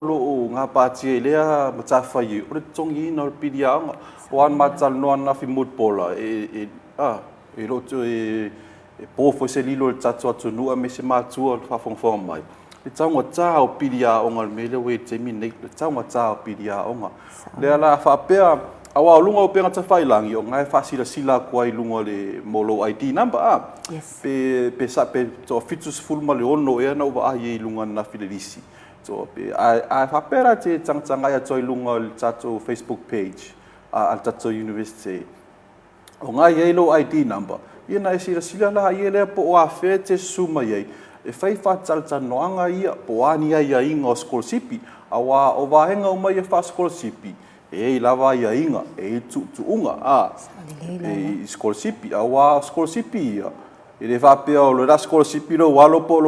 Lo o gapatia i lea matafaioi o le totogiina o le pili aoga. Aua na matou talanoa ananafi i Mulipola, e le o toe po foi se lilo i le tatou atunuu aemaise matua o lo o faafogafoga mai, i le taugata o pili aoga i le mea lea ua i ai i le taimi lenei, le taugata o pili aoga. O lea la a faapea… aua o luga o upega tafailagi, o lena e faasilasila atu ai i luga mo lou ID number a? Pe toa-76 ea na ou vaai ai i luga ananafi i le lisi, Ae faapea la e te tagatagai atu ai i luga o le tatou facebook page a le tatou Iunivesite, o lena e i ai lou ID number, ia ona e silasila laia lea po o afea e te susu mai ai e fai faatalatalanoaga ia, po o a ni aiaiga o sikolasipi. Aua o vaega uma ia faasikolasipi, e i ai lava aiaiga, e i ai tuutuuga i sikolasipi. Aua o sikolasipi ia, e le faapea o le a sikolasipi lou alo po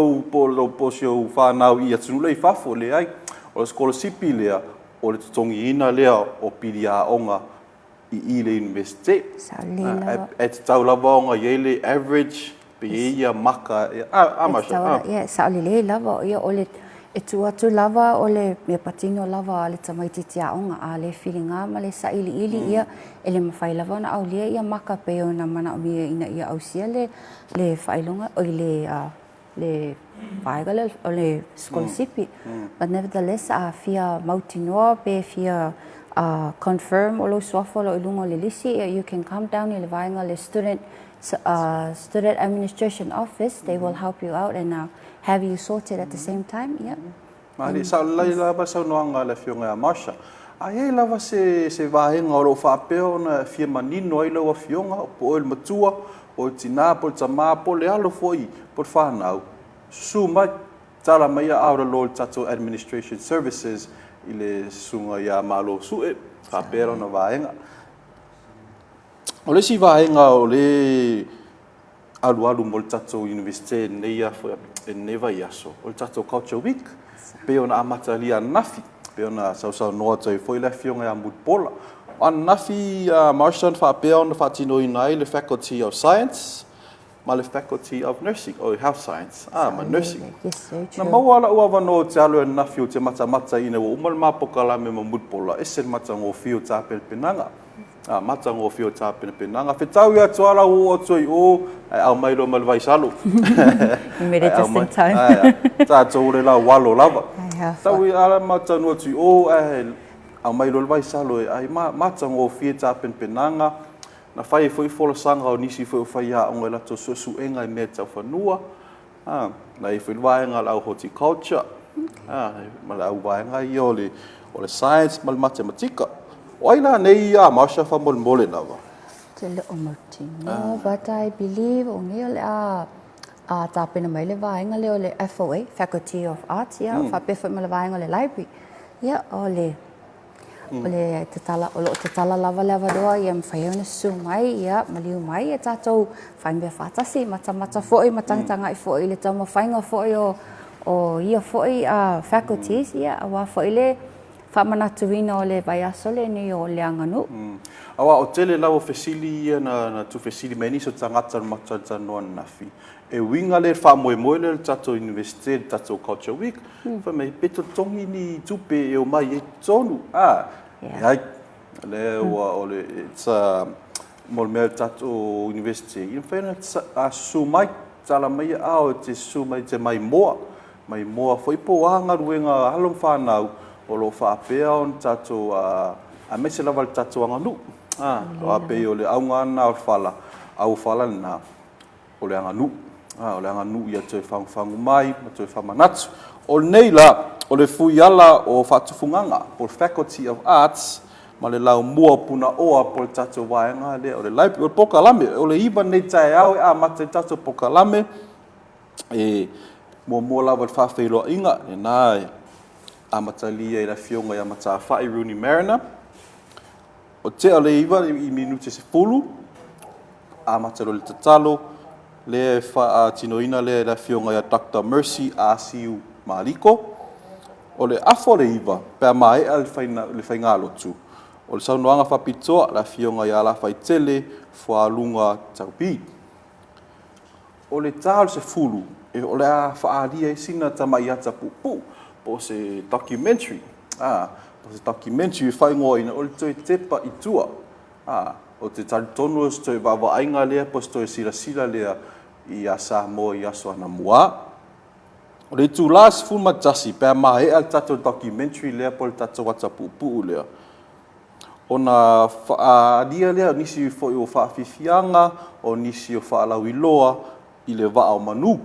o si au fanau i atunuu la i fafo, e leai. O le sikolasipi lea, o le totogiina lea o pili aoga i i le Iunivesite. Ae tatau lava ona i ai le average pe i ai maka a Marsha? E sao lelei lava, e tuu atu lava o le mea patino lava a le tamaitiiti aoga, a le filiga ma le sailiili, ia, e le mafai lava ona aulia ia maka e pei ona manaomia ina ia ausia le faailoga, oi le le vaega lea o le sikolasipi. But nevertheless, a fia mautinoa pe fia confirm o lou suafa o lo o i luga o le lisi, you can come down i le vaega o le Student Student Administration Office, they will help you out and have you sorted at the same time. Yeah. Malie, sao lelei lava le saunoaga a le Afioga ia Marsha. A i ai lava se se vaega o lo o faapea ona fia manino ai lau Afioga, po o oe le matua, po o le tina, po o le tama, po o le alo foi, po o le fanau, susu mai, tala mai aao i lalo i le tatou Administration Services i le Susuga ia Malo Sue, faapea lona vaega. O le isi vaega o lea alualu mo le tatou Iunivesite i lenei vaiaso, o le tatou Culture Week, pei ona amatalia ananafi, pei ona sausaunoa atu ai foi le Afioga ia Mulipola. O ananafi Marsha na faapea ona faatinoina ai le Faculty of Science ma le Faculty of Nursing, oi Health Science ma Nursing. Na maua lou avanoa ou te alu ananafi ou te matamata ina ua uma le ma polokalame ma Mulipola, e ese le matagofie o tapenapenaga. A matagofie o tapenapenaga. Fetaui atu lava lau oo atu ai i o, ae aumai loa ma le vaisalo. You made it just in time. Tatou o le laualo lava. Fetaui lava ma taunuu atu i o, ae aumai loa le vaisalo e ai. Matagofie tapenapenaga. Na fai ai foi folasaga o nisi foi o faiaoga i latou suesuega i mea tau fanua. Na i ai foi le vaega a le au horticulture, ma le au vaega ia o le science ma le matematika. O ai la nei a Marsha faamolemole lava? Ou te le o mautinoa, but I believe o nei o le a tapena mai le vaega lea o le FOA, Faculty of Arts, ia, faapea foi ma le vaega o le library. Ia, o le O le tatala, o lo o tatala lava le avanoa ia mafai ai ona susu mai, ia maliu mai ia tatou fai mea faatasi, matamata foi ma tagatagai foi i le taumafaiga foi o, o ia foi faculties, ia aua foi le faamanatuina o le vaiaso lenei o le aganuu. Aua o tele lava o fesili ia na tuufesili mai ai nisi o tagata o le matou talatalanoa ananafi, e uiga lea i le faamoemoe lea o le tatou Iunivesite i le tatou Culture Week, Fai mai, pe totogi ni tupe e omai ai totonu? A, leai. O lea ua, o le, it's a, mo le mea o le tatou University, ia mafai ona susu mai, tatala mai aao e te susu mai e te maimoa, maimoa foi po o a galuega a alo ma fanau o lo o faapea ona tatou, aemaise lava le tatou aganuu. Aua pei o le auga lava lena o le fala, auofala lena, o le aganuu, o le aganuu ia toe fagufagu mai ma toe faamanatu. O lenei la, o le fuiala o faatufugaga po o le Faculty of Arts ma le laumua o Punaoa po o le tatou vaega lea o le library. O le polokalame, o le 9 nei taeao e amata ai le tatou polokalame, e muamua lava i le faafeiloaiga, lena e amatalia i le Afioga ia Matafai Rooney Mariner. O tea o le 9 i minute 10, amata loa le tatalo, lea e faatinoina lea e le Afioga ia Doctor Mercy Asiu Maliko. O le afa o le 9, pe a maea le faigalotu, o le saunoaga faapitoa le Afioga ia Alafaitele Fualuga Taubi. O le ta o le 10, o le a faaalia ai sina tamai ata puupuu. Po o se documentary, ā, po o se documentary e faaigoaina o le toe tepa i tua. Ā, o te talitonu o se toe vaavaaiga lea po o se toe silasila lea i a Samoa i aso anamua. O le itula 11 pe a maea le tatou documentary lea po o le tatou ata puupuu lea, ona faaalia lea o nisi foi o faafiafiaga, o nisi o faalauiloa i le Vaa o Manu.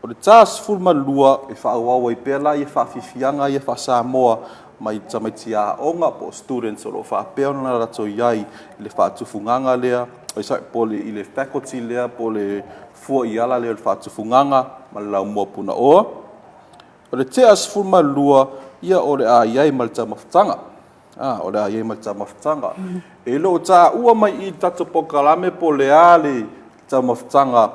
O le ta 12 e faaauau ai pea la ia faafiafiaga ia faa-Samoa mai tamaiti aoga po o students o lo o faapea ona latou i ai i le faatufugaga lea, sorry, po o le, i le faculty lea po o le fua i ala lea o le faatufugaga ma le laumua punaoa. O le tea 12, ia o le a i ai ma le taumafataga. A, o le a i ai ma le taumafataga. E le o taua mai i i le tatou polokalame po o le a le taumafataga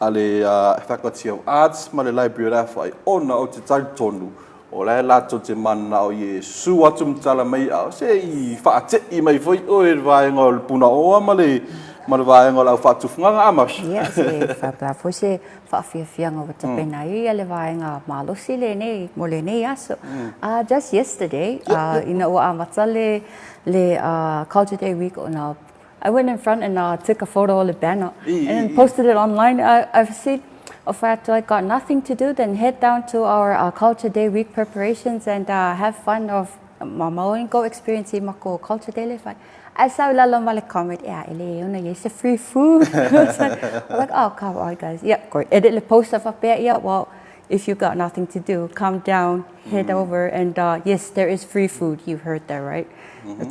a le Faculty of Arts ma le Library o le a fai, ona ou te talitonu o la e latou te mananao e susu atu ma tala mai au, se i faate'i mai foi oe i le vaega o le punaoa ma le ma le vaega o le au faatufugaga, a Marsha? Ia, se faapea foi se faafiafiaga ua tapena ai le vaega malosi lenei mo lenei aso. Just yesterday, ina ua amata le le Culture Day week ona I went in front and took a photo of the banner and then posted it online. I've said, if I got nothing to do, then head down to our Culture Day week preparations and have fun of ma mau and go experience i mako Culture Day le fai. Ae sau i lalo ma le comment, ea, e le ona i ai se free food. I was like, oh, come on, guys. Yeah, go edit le post a whapea, yeah, well, if you got nothing to do, come down, head over, and yes, there is free food. You heard that, right?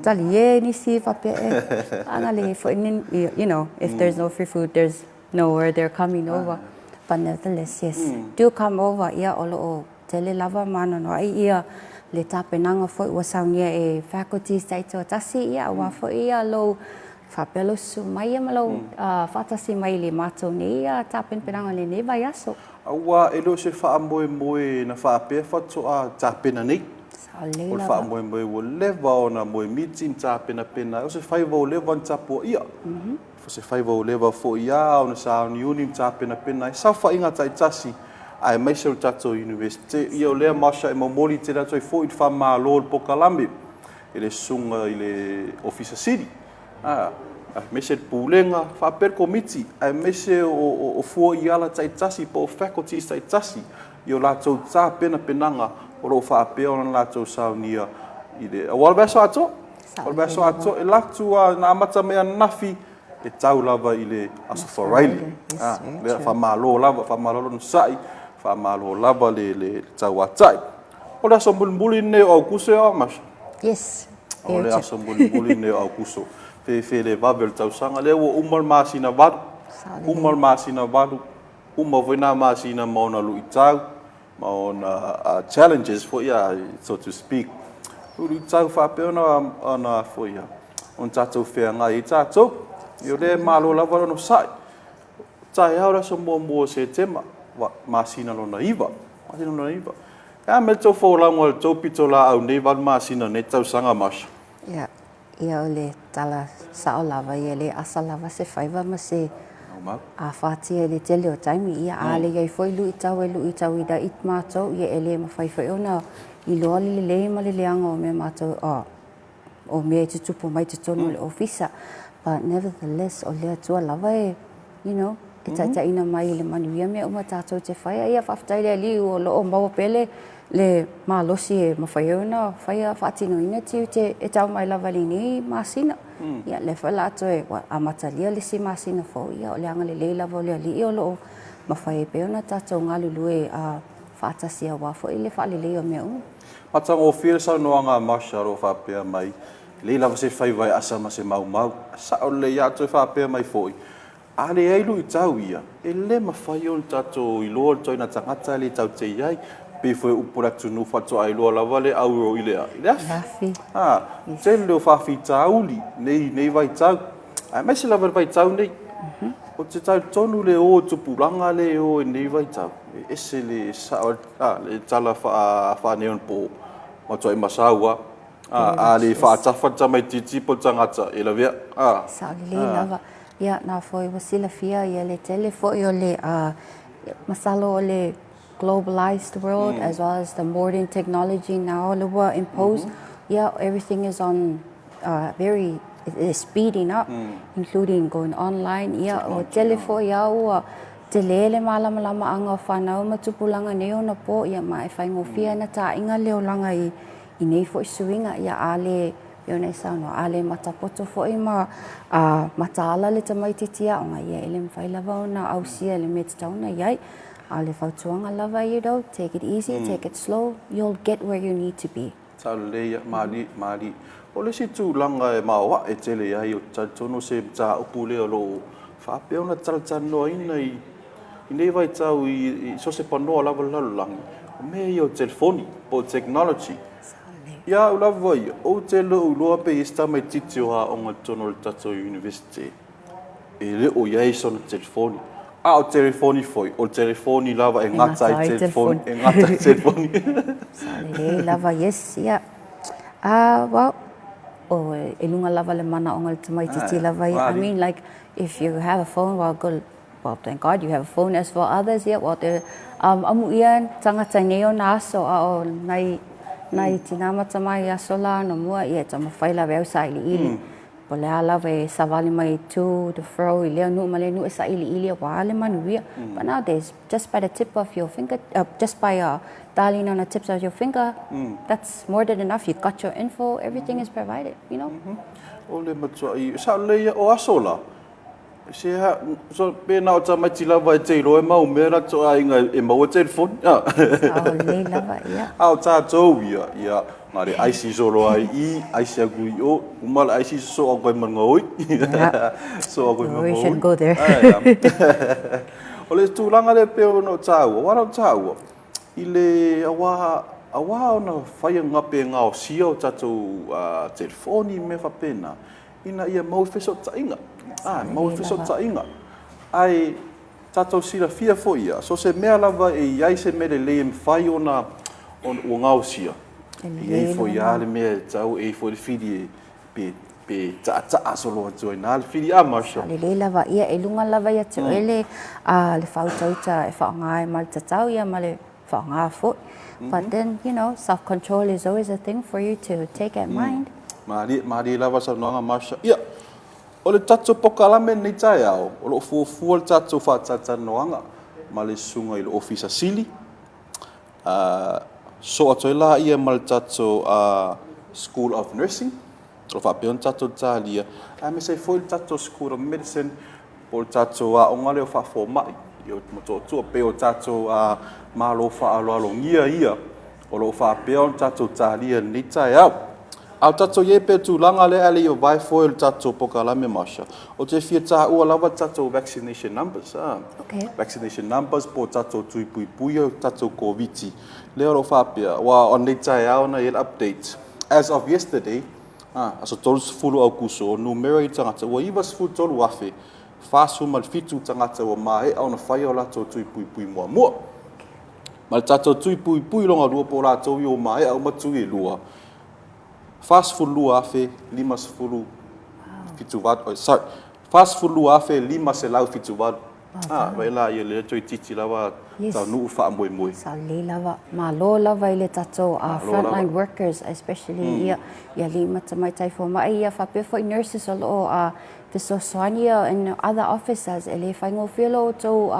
Tali e nisi whapea e, ana le foi, you know, if there's no free food, there's nowhere they're coming over. But nevertheless, yes, do come over, ia, o loo Tele lava ma anoanoai ia le tapenaga foi ua saunia e faculties taitoatasi ia aua foi ia lou faapea lou susu mai ia ma lou faatasi mai i le matou nei tapenapenaga i lenei vaiaso. Aua e le o se faamoemoe na faapea faatoa tapena nei. Saolelei O le lava. faamoemoe ua leva ona moemiti ma tapenapena ai, o se faiva ua leva ona tapuaia. O se faiva ua leva foi a ona sauniuni ma tapenapena ai saofaiga taitasi aemaise o le tatou Iunivesite. Ia o lea Marsha e momoli tele atu ai foi le faamalo i le polokalame i le susuga i le Ofisa Sili, aemaise le Pulega faapea le Komiti aemaise o fua i ala taitasi po o faculties taitasi i o latou tapenapenaga o lo o faapea ona latou saunia i le aua o le vaiaso atoa. O le vaiaso atoa e alu atu lava na amata mai ananafi e tau lava i le Aso Faraile. Lea faamalo lava, faamalo le onosai, faamalo lava le le tauatai. O le aso mulimuli lenei o Aokuso e Marsha? Yes. O le aso mulimuli lenei o Aokuso. Fefe le vave o le tausaga. Lea ua uma le masina valu. Uma le masina valu. Uma foi nā masina ma ona luitau. ma ona challenges foi ia, so to speak. Luitau faapea ona, ona foi ia, ona tatou feagai ai tatou. Ia o lea e malo lava le onosai. Taeao le aso muamua o Setema, masina lona iva, masina lona iva. E a mea le tou folauga o le tou pitolaau nei valu masina nei tausaga Marsha? Ia, Ia o le tala sao lava ia le asa lava se faiva ma se afatia i le tele o taimi. Ia a le iai foi luitau e luitauina i matou, ia e le mafai foi ona iloa le lelei ma le leaga o mea matou o mea e tutupu mai totonu o le ofisa. But nevertheless, o le Atua lava e you know, e taitaiina mai i le manuia mea uma tatou te faia. Ia faafetai i le Alii o lo o maua pea le, le malosi e mafai ai ona faia faatinoina tiute e tau mai lava i lenei masina. Ia lea foi o le a toe amatalia le isi masina fou, ia o le agalelei lava o le Alii o lo o mafai ai pea ona tatou galulue faatasi aua foi le faaleleia o mea uma. Matagofie le saunoaga a Marsha o lo o faapea mai, E leai lava se faiva e asa ma se maumau. Sao lelei lava toe faapea mai foi, a leai luitau ia, e le mafai ona tatou iloa le ituaiga tagata lea tatou te i ai. Pei foi o upu a le atunuu faatoa iloa lava le auro i le a? I le afi. A, tele o faafitauli nei nei vaitau, aemaise lava i le vaitau nei. Ou te talitonu le o i tupulaga lea e o i nei vaitau, e ese le sao, le tala faaneionapo, matuai masau lava. A, a le faatafa le tamaitiiti po o le tagata, e lavea. A. Sao lelei lava. Ia, na foi ua silafia ia le tele foi o le, a, masalo o le globalized world as well as the modern technology now lea ua impose, ia, everything is on very, it is speeding up, including going online, ia, ua tele foi lava ua tele le malamalamaaga o fanau ma tupulaga nei ona po, ia, ma e faigofie ona taaiga le olaga i nei foi suiga, ia, a le pei ona e saunoa, a le matapoto foi ma mataala le tamaitiiti aoga, ia e le mafai lava ona ausia i le mea e tatau ona i ai. A o le fautuaga lava, you know, take it easy, take it slow, you'll get where you need to be. Sao lelei ia, malie, malie. O le isi tulaga e maoae tele ai, ou te talitonu o se mataupu lea o lo o faapea ona talatalanoaina i nei vaitau i so o se panoa lava o le lalolagi, o mea ia o telefoni po o technology. Ia au lava ia, ou te le o iloa pe i ai se tamaitiiti o aoga i totonu o le tatou Universite e le o i ai sona telefoni. A o telefoni foi, o le telefoni lava e gata ai telefoni, e gata ai telefoni. Lelei lava, yes, ia. Ah, well, o, e luga lava le manaoga o le tamaitiiti lava ia. I mean, like, if you have a phone, well, good, well, thank God you have a phone. As for others, yeah, well, they, amuia tagata i nei ona aso, a o nai, nai tinā ma tamā i aso la ona mua, ia, e taumafai lava e au sailiili. Po o le a lava e savali mai to the fro i lea nuu ma lea nuu e sailiili aua le manuia. But nowadays, just by the tip of your finger, just by dialing on the tips of your finger, that's more than enough. You got your info, everything is provided, you know. O le matua i, sao lelei ia, o aso la, Se ha, so, pēnā o tamaiti lava e te iloa e mau mea ratou aiga e maua telefoni. Sao lelei lava, ia. A o tātou ia, ia, nā le aisi solo ai i, aisi aku i o, uma le aisi so aku ai ma ngaoi. So aku ai ma We ngaoi. shouldn't go there. Ai, o le tulaga lea pei ona o tāua, wā rau tāua, i le auā, auā ona whaia ngape e ngaosia o tātou telefoni mea whapēnā, Ina ia mau fesootaiga, āe, mau fesootaiga. Ae tatou silafia foi ia, so se mea lava e i ai se mea lelei e mafai ona ua gaosia, e i ai foi lava le mea e tau, e i ai foi le fili e pe, pe taataa solo atu ai na le fili a Marshall. Lelei lava ia, e luga lava ia te oe le, le faautauta e faaaoga ai ma le tatau ia ma le faaaoga foi. But then, you know, self control is always a thing for you to take at mind. Mārie, mārie lava saunoaga Marsha. Ia, o le tatou pokalame lenei taeao, o lo o fuafua le tatou faatalatalanoaga ma le susuga i le Ofisa Sili, ā, soo atu ai laia ma le tatou School of Nursing, o lo o faapea ona tatou talia, aemaise ai foi le tatou School of Medicine, po o le tatou aoga lea o faafomai i Motootua, pei o tatou Malo faaaloalogia ia o lo o faapea ona tatou talia i lenei taeao. A o tatou i ai pea i le tulaga lea ae le i vavae foe o le tatou pokalame Marsha, ou te fia taua lava tatou vaccination numbers, a. Okay. Vaccination numbers po o tatou tui puipuia o tatou Koviti. Lea o lo o faapea, aua o lenei taeao na i ai le update. As of yesterday, A, aso 30 Aukuso, o numera i tagata ua 93,047 tagata ua maea ona faia o latou tui puipui muamua. Ma le tatou tui puipui longa lua po o latou ia ua maea uma tui e lua, 42,057, sorry, 42,578. A, vaai la ia lea toeitiiti lava taunuu faamoemoe. Sa lelei lava. Malo lava i le tatou frontline workers especially ia alii ma tamaitai fomai ia faapea foi nurses o lo o fesoasoani ia and other officers e le faigofie lo outou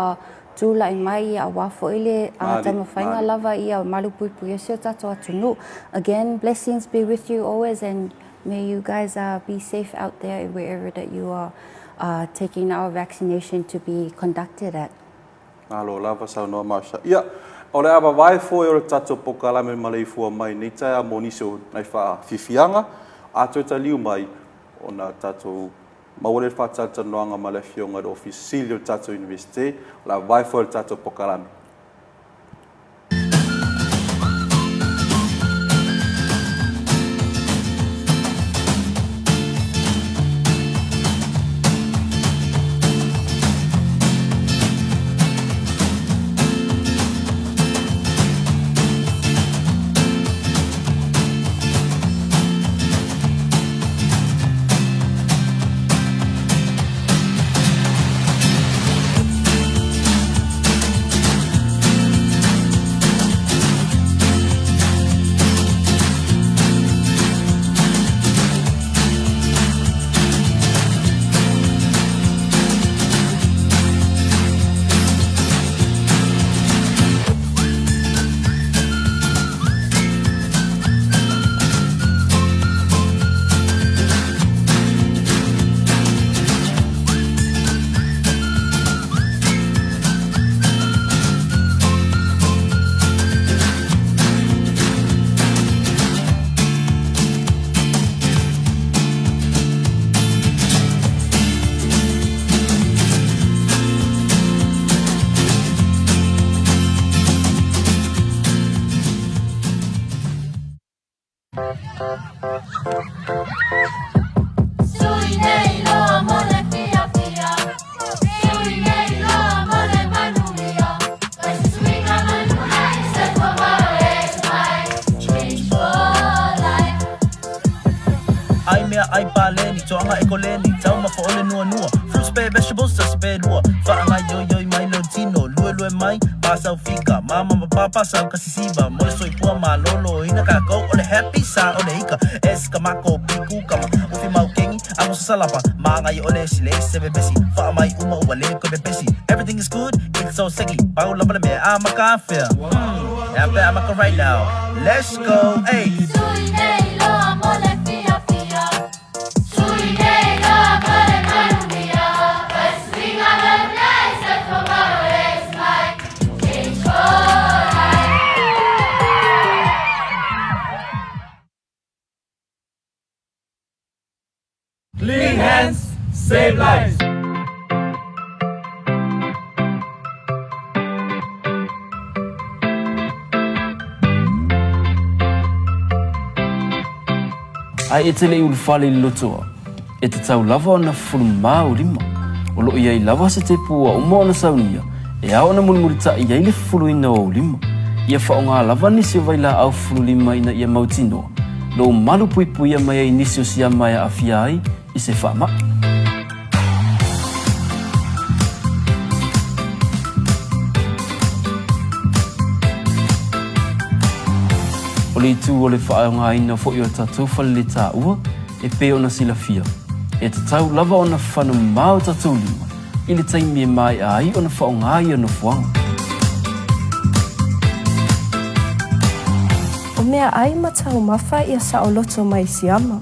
tulai mai ia aua foi le taumafaiga lava ia malupuipuia si o tatou atunuu. Again, blessings be with you always and May you guys be safe out there wherever that you are taking our vaccination to be conducted at. Malo lava saunoa Marsha. Ia, o le a vavae foe o le tatou pokalame maleifua mai nei taeao mo nisi o nai faafiafiaga, a toe taliu mai ona tatou maua lea le faatalatalanoaga ma le Afioga i le Ofisa Sili o le tatou Iunivesite, o le a vavae foe o le tatou pokalame. ʻAi mea ʻai paleni, toaga e koleni, Taumafa ʻole nuanua, Fruits pe vegetables tasi pe lua, Faagaioioi mai lou tino, Luelue mai, pa saufika, Mama ma papa sau ka sisiva, Mo le soifua malōlōina kākou ʻO le happy sa ʻo le ika, S ka mako, P kūkama, Ufi maukeni, Amusa salapa, Māgai ʻole sile se pepesi, Faʻamai uma ua le koe pepesi, Everything is good, it's so seki, Pau lava le mea a ma ka fea, Hmm, ea pe a maka right now, Let's go, ay! Clean hands, save lives. Ae e te le i ulufale i le lotoa, e tatau lava ona fufulu mamā ou lima. O lo o i ai lava se tepu ua uma ona saunia, e ao ona mulimulitaʻi ai le fufuluina o ou lima. Ia faaaoga lava nisi o vailaau fufulu lima ina ia mautinoa lou malu puipuia mai ai nisi o siama e aafia ai i se faamaʻi. O le itu o le faaaogaina foi o tatou faleletaua e pei ona silafia, e tatau lava ona fana mamā o tatou lima i le taimi e maeʻa ai ona faaaoga ia nofoaga. O mea ʻai ma taumafa ia saʻoloto mai siama.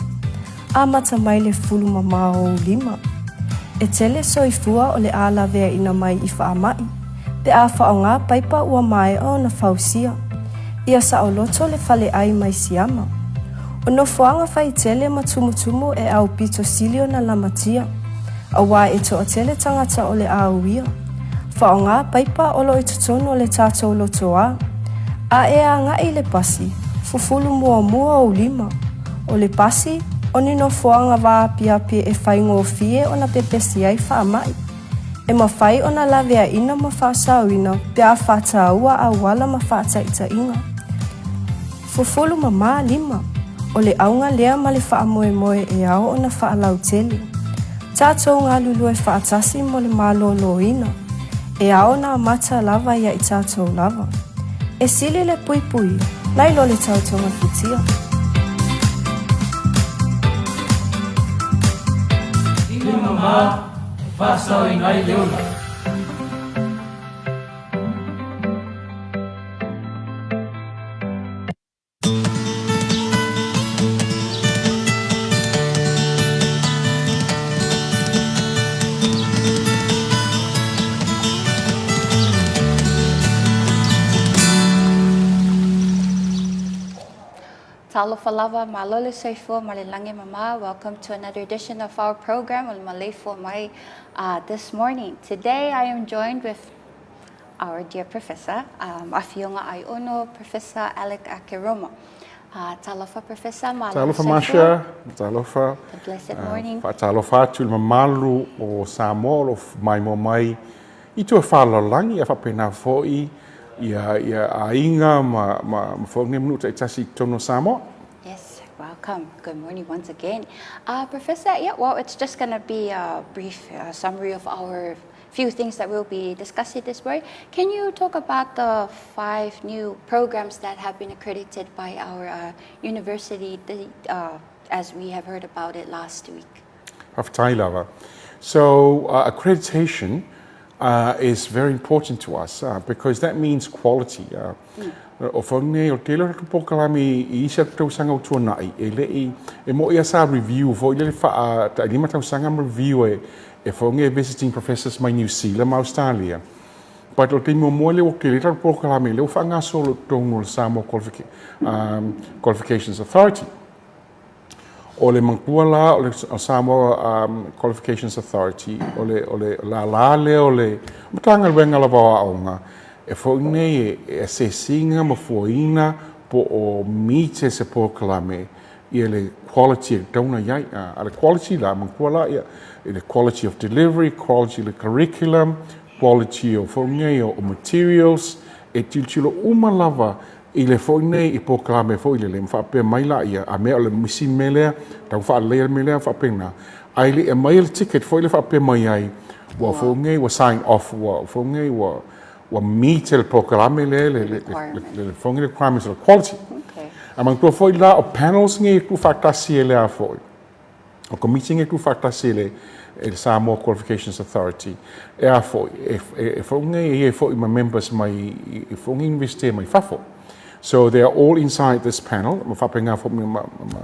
Amata mai le fulu mamao o ou lima. E tele soifua o le a laveaina mai i faamaʻi, pe a faaaoga paipa ua maea ona fausia. Ia saoloto le faleʻai mai siama. O nofoaga fai tele ma tumutumu e aupito sili ona lamatia, auā e toatele tagata o le a uia. Faaaoga paipa o lo o i totonu o le tatou lotoā. A e agaʻi i le pasi, fufulu muamua ou lima. O le pasi, o ni nofoaga vaapiapi e faigofie ona pepesi ai faamaʻi. E mafai ona laveaina ma faasaoina pe a faataua auala ma faataitaiga. Fufulu mamā lima, o le auga lea ma le faamoemoe e ao ona faalautele. Tatou galulue faatasi mo le malōlōina. E ao ona amata lava ia i tatou lava. E sili le puipuia, nai lo le tautogafitia. Lima mamā e faasaoina ai le ola. Talofa lava, malo le soifua ma le lagi e mama. Welcome to another edition of our program o le Maleifua Mai uh, this morning. Today I am joined with our dear professor, um, Afioga Aiono, Professor Alec Akeroma. Uh, talofa Professor, malo Talofa Masha, talofa. A blessed morning. Uh, faatalofa atu i le mamalu o Samoa o lo o maimoa mai i tua faalalolagi a faapena foi ia, ia aiga ma, ma, ma foi nuu taitasi i totonu o Samoa. Yes, welcome. Good morning once again. Uh, Professor, yeah, well, it's just going to be a brief uh, summary of our few things that we'll be discussing this morning. Can you talk about the five new programs that have been accredited by our uh, university the, uh, as we have heard about it last week? Faafetai lava. So uh, accreditation uh, is very important to us uh, because that means quality. Uh, mm. O fau nei, o tele o tatou polokalame i isi atu tausaga ua tuanai, e le i, e mo'i a sa review foi lele faa tailima tausaga ma review e, e fau nei visiting professors mai New Zealand ma Australia. But o le taimi muamua lea ua tele tatou polokalame lea ua faagasolo i totonu o le Samoa Qualifica, um, Qualifications Authority. O le matua la o le Samoa um, Qualifications Authority, o le, o le lālā lea o le Matagaluega lava o Aoga, e foi nei e, e assess ina ma fuaina po o meet e se polokalame ia le quality e tatau ona i ai. A o le quality la, manatua la ia, i le quality of delivery, quality o le curriculum, quality o foi nei o materials, e tilotilo uma lava i le foi nei i polokalame foi lele ma faapea mai laia, a mea o le misi le mea lea, tau faaleleia le mea lea, faapena. Ae le i aumaia le ticket foi lea faapea mai ai, ua foi nei ua sign off, ua foi nei ua ua meet le polokalame lea le le le foi nei requirements o le quality. A manatua foi la o panels nei e tuufaatasi e le a foi, o Komiti nei e tuufaatasi e le e le Samoa Qualifications Authority, e a foi, e e foi nei e i ai foi ma members mai i foi nei Universite mai fafo. So they are all inside this panel, ma faapena foi ma ma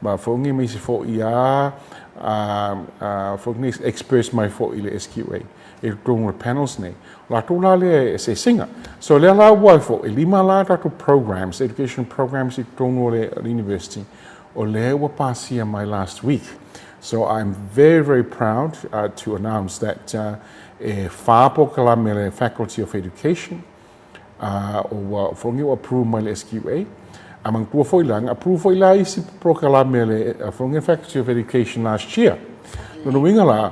ma foi nei ma isi foi a a foi nei experts mai foi i le SQA i totonu o le panels nei. O latou la lea e eseesega. So lea la ua foi, e lima la tatou programs, education programs i totonu o le university, o lea ua pasia mai last week. So I'm very, very proud to announce that e whā polokalame le Faculty of Education, ua whangi ua approve mai le SQA. A manatua foi la, na approve foi la isi polokalame le whangi Faculty of Education last year. Lona uiga la,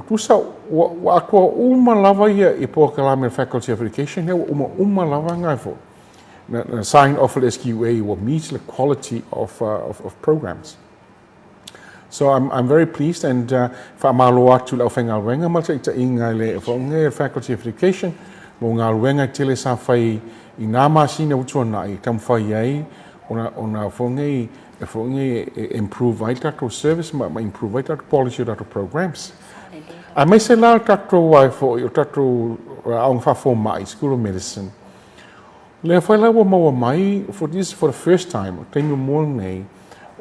tusa ua atoa uma lava ia i polokalame le Faculty of Education, lea ua uma uma lava ngai foi. Na sign off le SQA ua meet the quality of programs. So I'm very pleased and faamalo atu i le aufaigaluega ma le taitaiga i le whaonge le Faculty of Education mo galuega e tele sa fai i nā masina ua tuanai e taumafai ai ona ona whaonge e whaonge e improve ai le tatou service ma, ma improve ai tatou quality o tatou programs. Aemaise la le tatou ai foi o tatou aoga faafomai, School of Medicine. Lea foi la ua maua mai, for this for the first time, o taimi muamua lenei,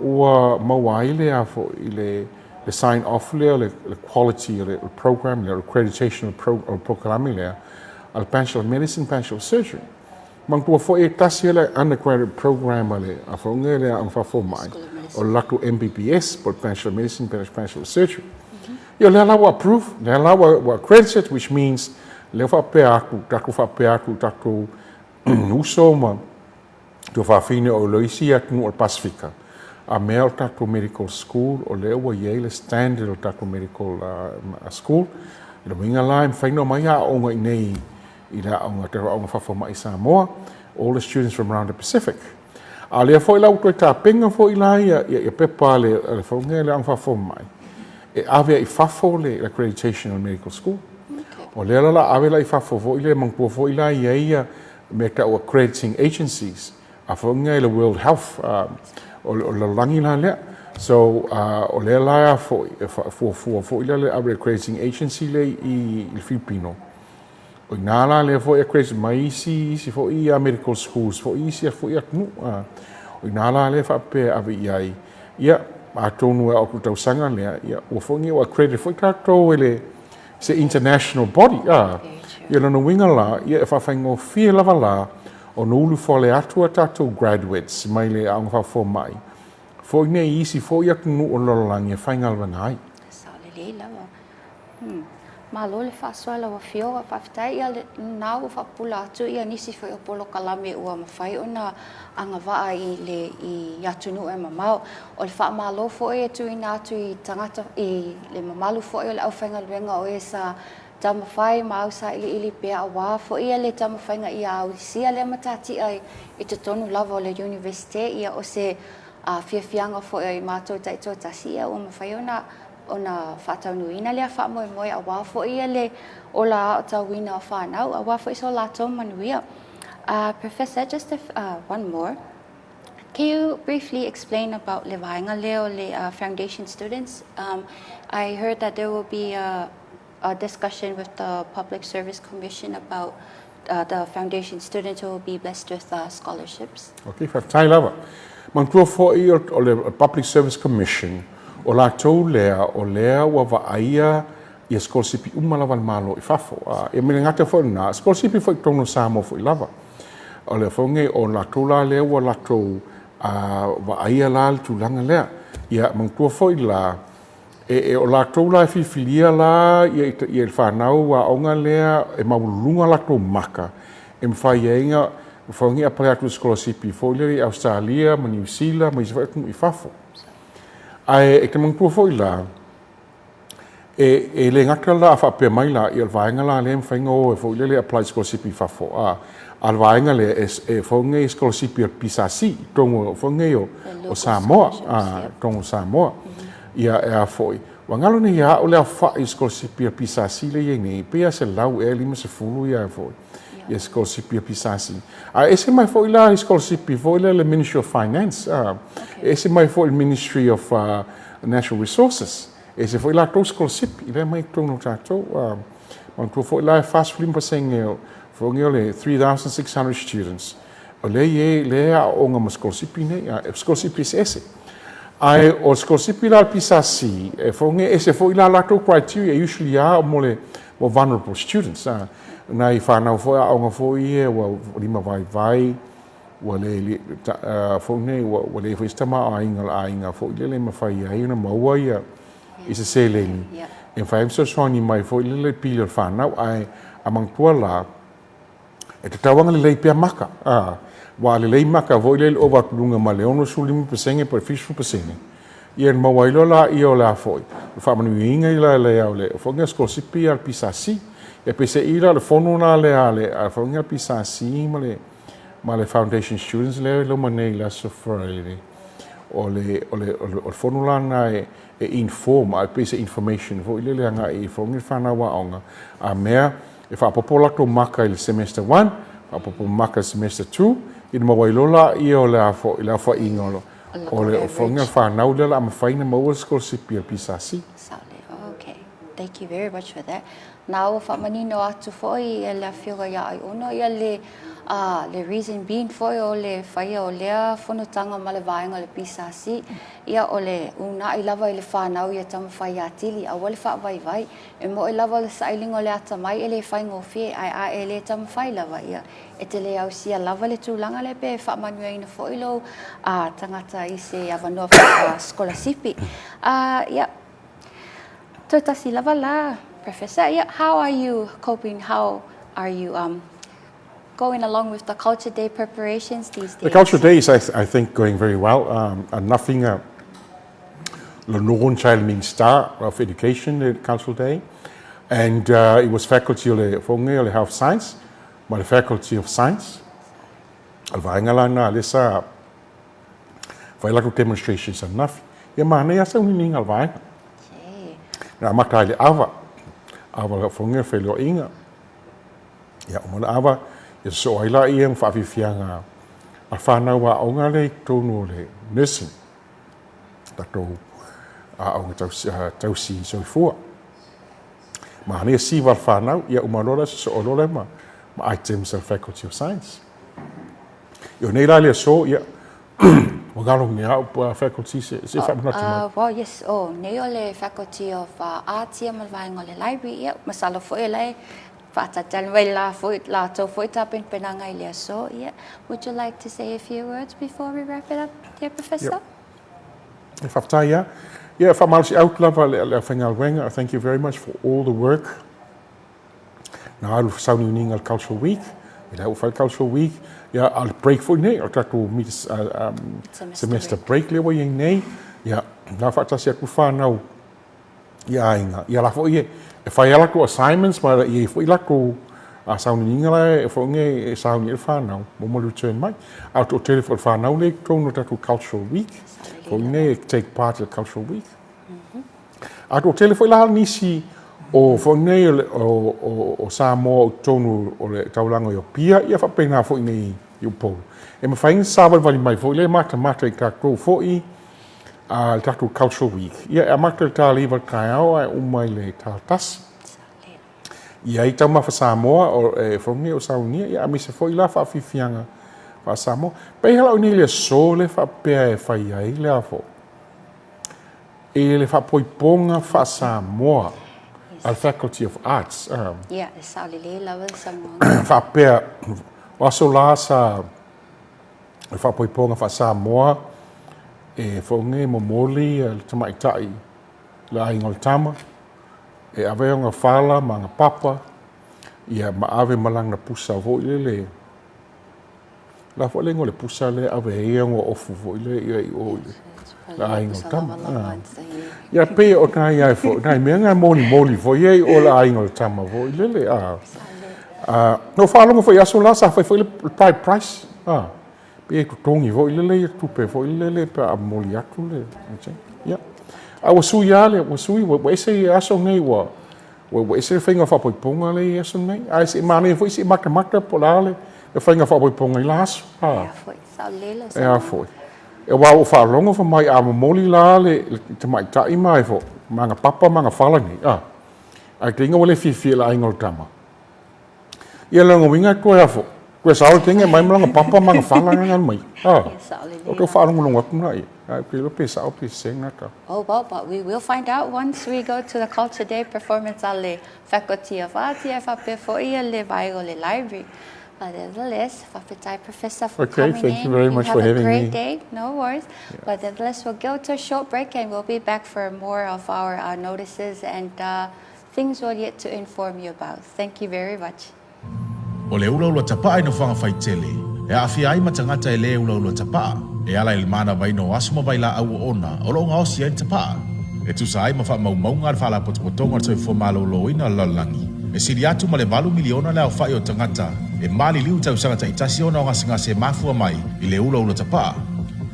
ua maua ai le a foi le le sign off lea, le le quality o le program lea, o le accreditation o le polokalame lea a le Bachelor of Medicine, Bachelor of Surgery. Manatua foi e tasi le undergraduate program a le a foi le aoga faafomai, o le latou MBBS, po o le Bachelor of Medicine, Bachelor of Surgery. Ia lea la ua approve, lea la ua ua accredited, which means lea faapea atu, tatou faapea atu i tatou uso ma tuafafine o le isi atunuu o le Pasefika, a mea o le tatou medical school, o lea ua i ai le standard o le tatou medical school. I le uiga la e mafai ona omai aoga i nei i le aoga, tatou aoga faafomai i Samoa, all the students from around the Pacific. A o lea foi la ua toe tapena foi la ia, ia, ia pepa a le, a le Fono le Aoga Faafomai e ave ai i fafo le accreditation o le medical school. O lea la la ave la i fafo foi le manatua foi la i ai ia mea tau accrediting agencies a foi i le World Health o le lalolagi la lea. So o lea la foi e fuafua foi la le ave accrediting agency le i le Filipino. O ina la lea foi e accredit mai isi, isi foi ia medical schools foi isi foi atunuu. O ina la lea faapea ave i ai. Ia, atonu e o atu tausaga lea, ia, ua foi ni ua accredit foi tatou e le se international body. Ia lona uiga la, ia e faafaigofie lava la ona ulufale atu a tatou graduates mai le aoga faafomai foi nei isi foi atunuu o le lalolagi e faigaluega ai. Sao lelei lava. Malo le faasoa lau Afioga, faafetai ia lena ua faapupula atu ia nisi foi o polokalame ua mafai ona agavaa i le i atunuu e mamao. O le faamalo foi e tuuina atu i tagata i le mamalu foi o le aufaigaluega o e sa taumafai ma ausailiili pea aua foi ia le taumafaiga ia ausia lea matatia i totonu lava o le Iunivesite ia o se fiafiaga foi o i matou taitoatasi ia ua mafai ona ona faataunuuina lea faamoemoe aua foi ia le ola aotauina o fanau, aua foi so latou manuia. Professor, just a, one more. Can you briefly explain about le vaega lea o le foundation students? I heard that there will be a discussion with the Public Service Commission about the foundation students who will be blessed with scholarships. Ok, faafetai lava. Manatua foi o le Public Service Commission, o latou lea o lea ua vaaia ia sikolasipi uma lava a le Malo i fafo. Ia me le gata foi lena, sikolasipi foi i totonu o Samoa foi lava. O le foi nei, o latou la lea ua latou vaaia la le tulaga lea. Ia manatua foi la, E, e, o latou la e filifilia la ia, ia le fanau aoga lea e maualuluga latou maka e mafai ai na, Mafai ona apply atu i sikolasipi foi lele i Ausetalia ma Niu Sila ma isi foi atunuu i fafo. Ae e te manatua foi la, e, e le gata la a faapea mai la, ia o le vaega la lea e mafai ona o e foi lele e apply i sikolasipi i fafo, a, a o le vaega lea e, e foi nei sikolasipi a le PSC i totonu foi nei o, o Samoa, a, totonu o Samoa. Ia e a foi, ua galo nei ia au le aofai i sikolasipi a le PSC lea e i ai nei, pei lava 100 ea 50 ia foi. Ia sikolasipi a PSC. Ae ese mai foi la i sikolasipi foi lea le Ministry of Finance, a, e ese mai foi le Ministry of Natural Resources, e ese foi latou sikolasipi lea e aumai i totonu o tatou. A, manatua foi la e 45% o, foi nei o le 3,600 students, o lea e i ai, lea e aooga ma sikolasipi nei, a, o sikolasipi eseese. Ae o le sikolasipi la a le PSC, e foi nei, e ese foi la latou criteria, usually lava mo le mo vulnerable students, a, nai fanau foi aoga foi ia ua lima vaivai, ua le foi nei ua ua leai foi se tamaoaiga o le aiga foi lele e mafai ai ona maua ia i se seleni e mafai ai ona fesoasoani mai foi lele i pili o le fanau. Ae a manatua la, e tatau lava ona lelei pea maka, a, aua a lelei maka foi lele ova atu i luga ma le 65% po o le 70%, ia ona maua ai loa laia o le a foi, o le faamanuiaina ia lea o le foi lea sikolasipi a le PSC. Ia peiseai la o le fono la lea a le foi lea PSC ma le ma le Foundation Students lea e loma nei i le Aso Faraile, o le o le o le fono la lena e e inform, a e pei se information foi lele agai i foi lea fanau aoga, a mea e faaopoopo latou maka i le semester one, faaopoopo maka i le semester two, ina maua ai loa laia o le a foi, le aofaiga o o le ofoga fanau lea o le a mafai ona maua le sikolasipi a le PSC. Saole, ok. Thank you very much for that. Na ua faamanino atu foi e le Afioga ia Aiono ia le, uh, le reason being foi o le faia o lea fonotaga ma le vaega o le PSC, ia o le uunai lava i le fanau ia taumafai atili, aua le faavaivai. E moe lava o le sailiga o le atamai e le faigofie, ae a e le taumafai lava, ia, e te le ausia lava le tulaga lea pe faamanuiaina foi lou tagata i se avanoa sikolasipi. Ia, toe tasi lava la, Professor, ia, how are you coping, how are you um, going along with the Culture Day preparations these days? The Culture Day is, I, th I think, going very well. Um, and nothing, uh, the Northern Child Minister of Education, the Cultural Day, and uh, it was faculty o le Fonge o le Health Science, ma le Faculty of Science. O le vaega la lena lea sa fai latou demonstrations ananafi. Ia manaia lava sauniuniga o le vaega. Na amata ai le ava, ava o le Fonge o feiloaiga. Ia uma le ava, ia sosoo ai laia ma faafiafiaga a fanau aoga lea i totonu o le nursing, tatou aoga tausi, tausi soifua. Manaia siva a le fanau, ia uma loa la sosoo loa lea ma, ma items a le Faculty of Science. Ia o nei la le aso, ia, ua galo nei au pa faculty se, se faamanatu mai. Uh, well, yes, oh, nei o le Faculty of uh, Arts ia ma le vaega o le library, ia, masalo foi o la e faatalitali mai la foi, latou foi tapenapenaga i le aso, ia. Would you like to say a few words before we wrap it up, dear Professor? Yep. E whawhetai ia. Ia, whamalosi out lava le, le awhaingaluega. Thank you very much for all the work. Na alu whasauniuniga le Cultural Week. E le au whai Cultural Week. Ia, a le break foi nei, o tatou mid, uh, um, semester, semester break le wai nei. Ia, na whaatasi aku whanau i aiga. Ia la foi e, e fai a latou assignments ma i ai foi latou a sauniuniga la e foi nge e sauni e le whanau mo mo le return mai. A o toatele foi le whanau le i totonu o tatou Cultural Week, foi nei e take part i le Cultural Week. A toatele foi la nisi o foi nei o, o, o, o Samoa o totonu o le taulaga i Apia, ia faapena foi nei i Upolu. E mafai ona savalivali mai foi le matamata i tatou foi a le tatou Cultural Week. Ia, e amata i le ta 9 i le taeao ae uma i le ta 1. I ai taumafa Samoa o e fono o saunia, ia aemaise foi la faafiafiaga faa-Samoa. Pei hala o nei le aso le faapea e fai ai le a fo. E le faapoipoga faa-Samoa a le Faculty of Arts. Um, ia, e sao lelei lava le Samoa. Faapea, o aso la sa le faapoipoga faa-Samoa e foʻoge momoli le tamaitai le aiga o le tama e ave ona fala ma ana papa ia ma ave ma lana pusa foi lele. Le a foi le igoa o le pusa lea e ave ai ia igoa ofu foi lea ia i o i le aiga o le tama. Ia pei o nai ai foi, nai mea na e molimoli foi ia i o le aiga o le tama foi lele. A, na ou faalogo foi i aso la sa fai foi le bride price. A, pei e totogi foi lele ia tupe foi lele pe a momoli atu le, ia. A ua sui lava le, ua sui, ua ese ia aso nei ua, Ua ese le faiga faapoipoga lea i aso nei. Ae se i manaia foi se i matamata po o le a le faiga faapoipoga i la aso. E a foi, sao lelei lau saunoaga. E a foi. Aua ua ou faalogo fai mai a momoli la le tamaitai ma e foi, ma ana papa ma ana fala nei, a, ae te iga ua le fiafia i le aiga o le tama. Ia lona uiga e toe a foi, toe sao le teine mai ma lana papa ma ana fala na mai. A, o tau faalogologo atu na ia. Ae ou te iloa pe sao pe sese na tala. Oh well, but we will find out once we go to the Culture Day performance a le Faculty of Arts ia e faapea foi ia le vaega o le library. But nevertheless, faafetai Professor for okay, coming thank in. you very much you for have a having great me. day. No worries. Yeah. But nevertheless, we'll go to a short break and we'll be back for more of our notices and things we'll yet to inform you about. Thank you very much. O le ulaula tapaa i nofoaga faitele, e aafia ai ma tagata e lē ulaula tapaa, e ala i le manavaina o aso ma vailaau oona o lo o gaosi ai le tapaa. E tusa ai ma faamaumauga a le Faalapotopotoga o le Soifua Maloloina o le Lalolagi, e sili atu ma le valu miliona le aofai o tagata e maliliu i tausaga taitasi ona o gasegase e mafua mai i le ulaula tapaa.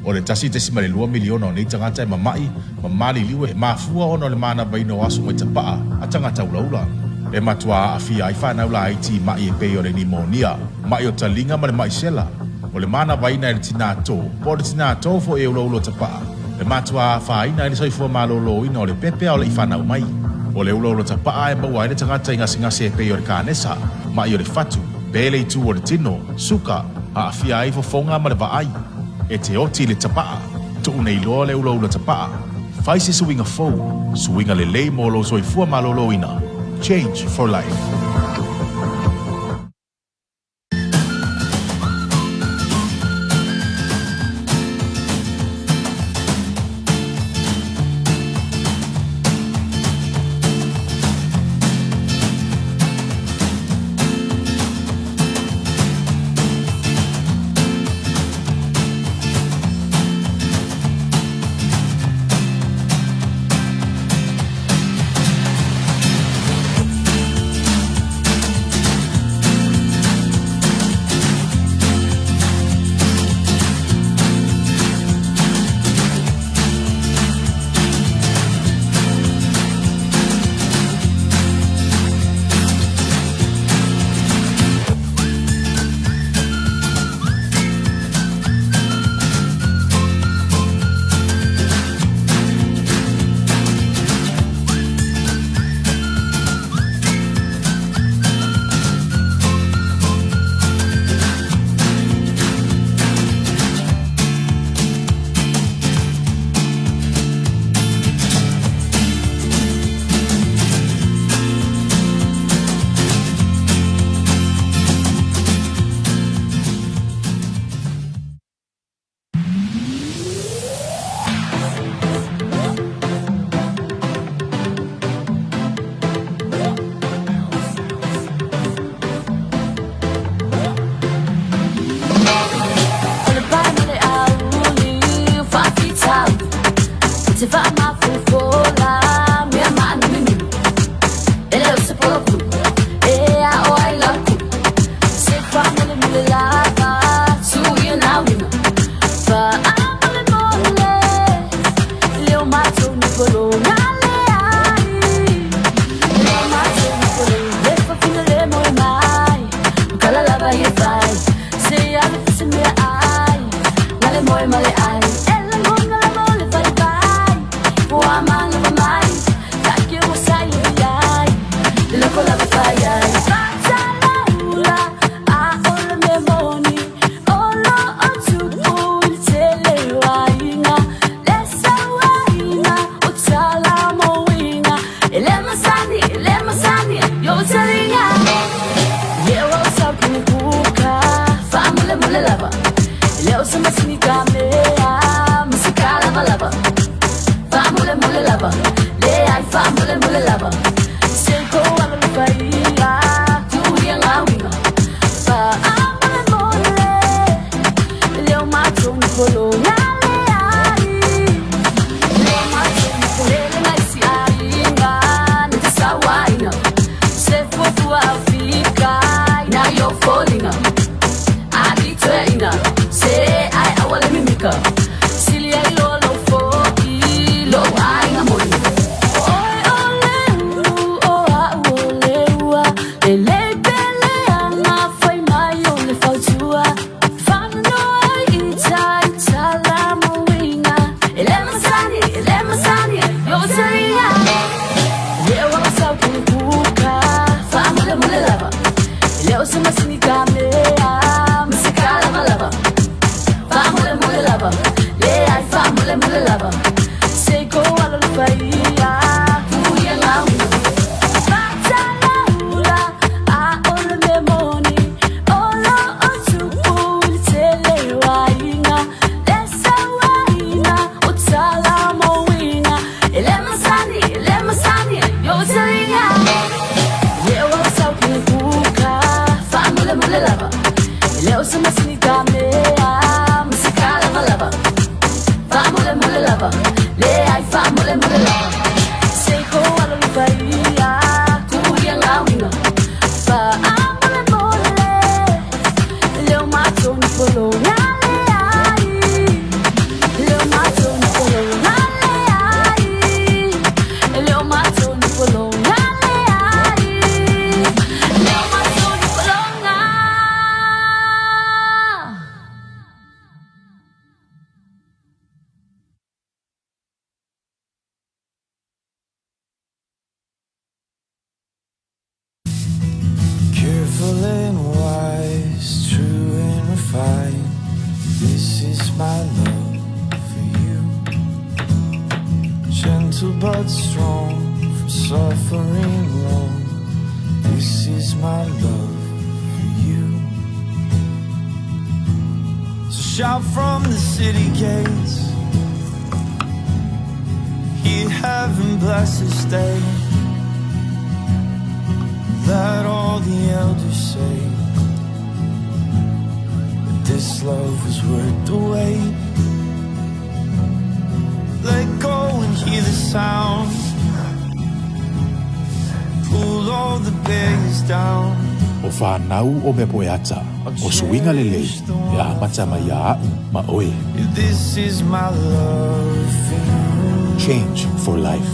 O le 1.2 miliona o nei tagata e mama'i ma maliliu e mafua ona o le manavaina o aso mai tapaa a tagata ulaula. E matua aafia ai fanau laiti i maʻi e pei o le nimonia, maʻi o taliga ma le maʻi sela. O le manavaina e le tinā tō, po o le tinā tō foi e ulaula tapaa, e matua afaina ai le soifua malōlōina o le pepe a o le i fanau mai. O le ulaula tapaa e maua ai le tagata i gasegase e pei o le kanesa, maʻi o le fatu, pē le itu o le tino, suka, aafia ai fofoga ma le vaai. E te oti i le tapaa. Tuu nei loa le ulaula tapaa. Fai se suiga fou, suiga lelei mo lou soifua malōlōina. Change for life. Faamolemole lava Se i kou alolofa ia Kuia ngā uiga Faatalaula ʻAʻole mea moni O lo o tupu i le tele o aiga Le sauaina o tala ma uiga E le masani, e le masani Yo taliga E le o au sau kina kuka Faamolemole lava E le o se masini ka mea Ma se kalavalava Faamolemole lava Leai faamolemole lava Se i kou alolofa ia Kuia ngā uiga Faamolemole Leo matou ni pologa leai Leo matou ni pologa leai Leo matou ni pologa leai Leo matou ni pologa. Careful and wise, true and refined. This is my love for you. Gentle but strong, from suffering long. This is my love for you. So shout from the city gates. Hear heaven bless this day. Let all the elders say that this love was worth the wait. Let go and hear the sound. Pull all the barriers down. O whānau o mea poe ata, o suiga lelei, e amata mai iā a'u ma oe. This is my love for you. Change for life.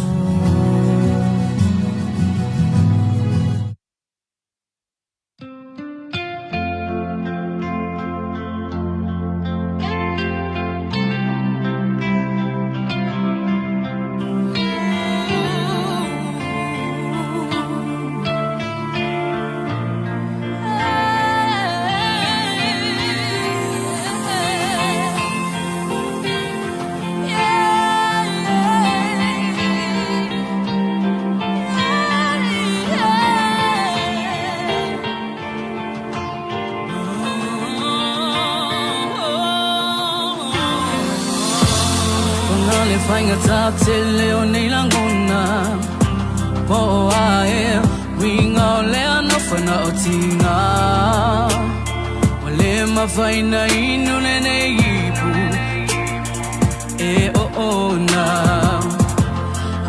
Ona le faigata tele o nei lagona Po o a e uiga o le alofa na o tiga Ua le mafai ona inu lenei ipu e oona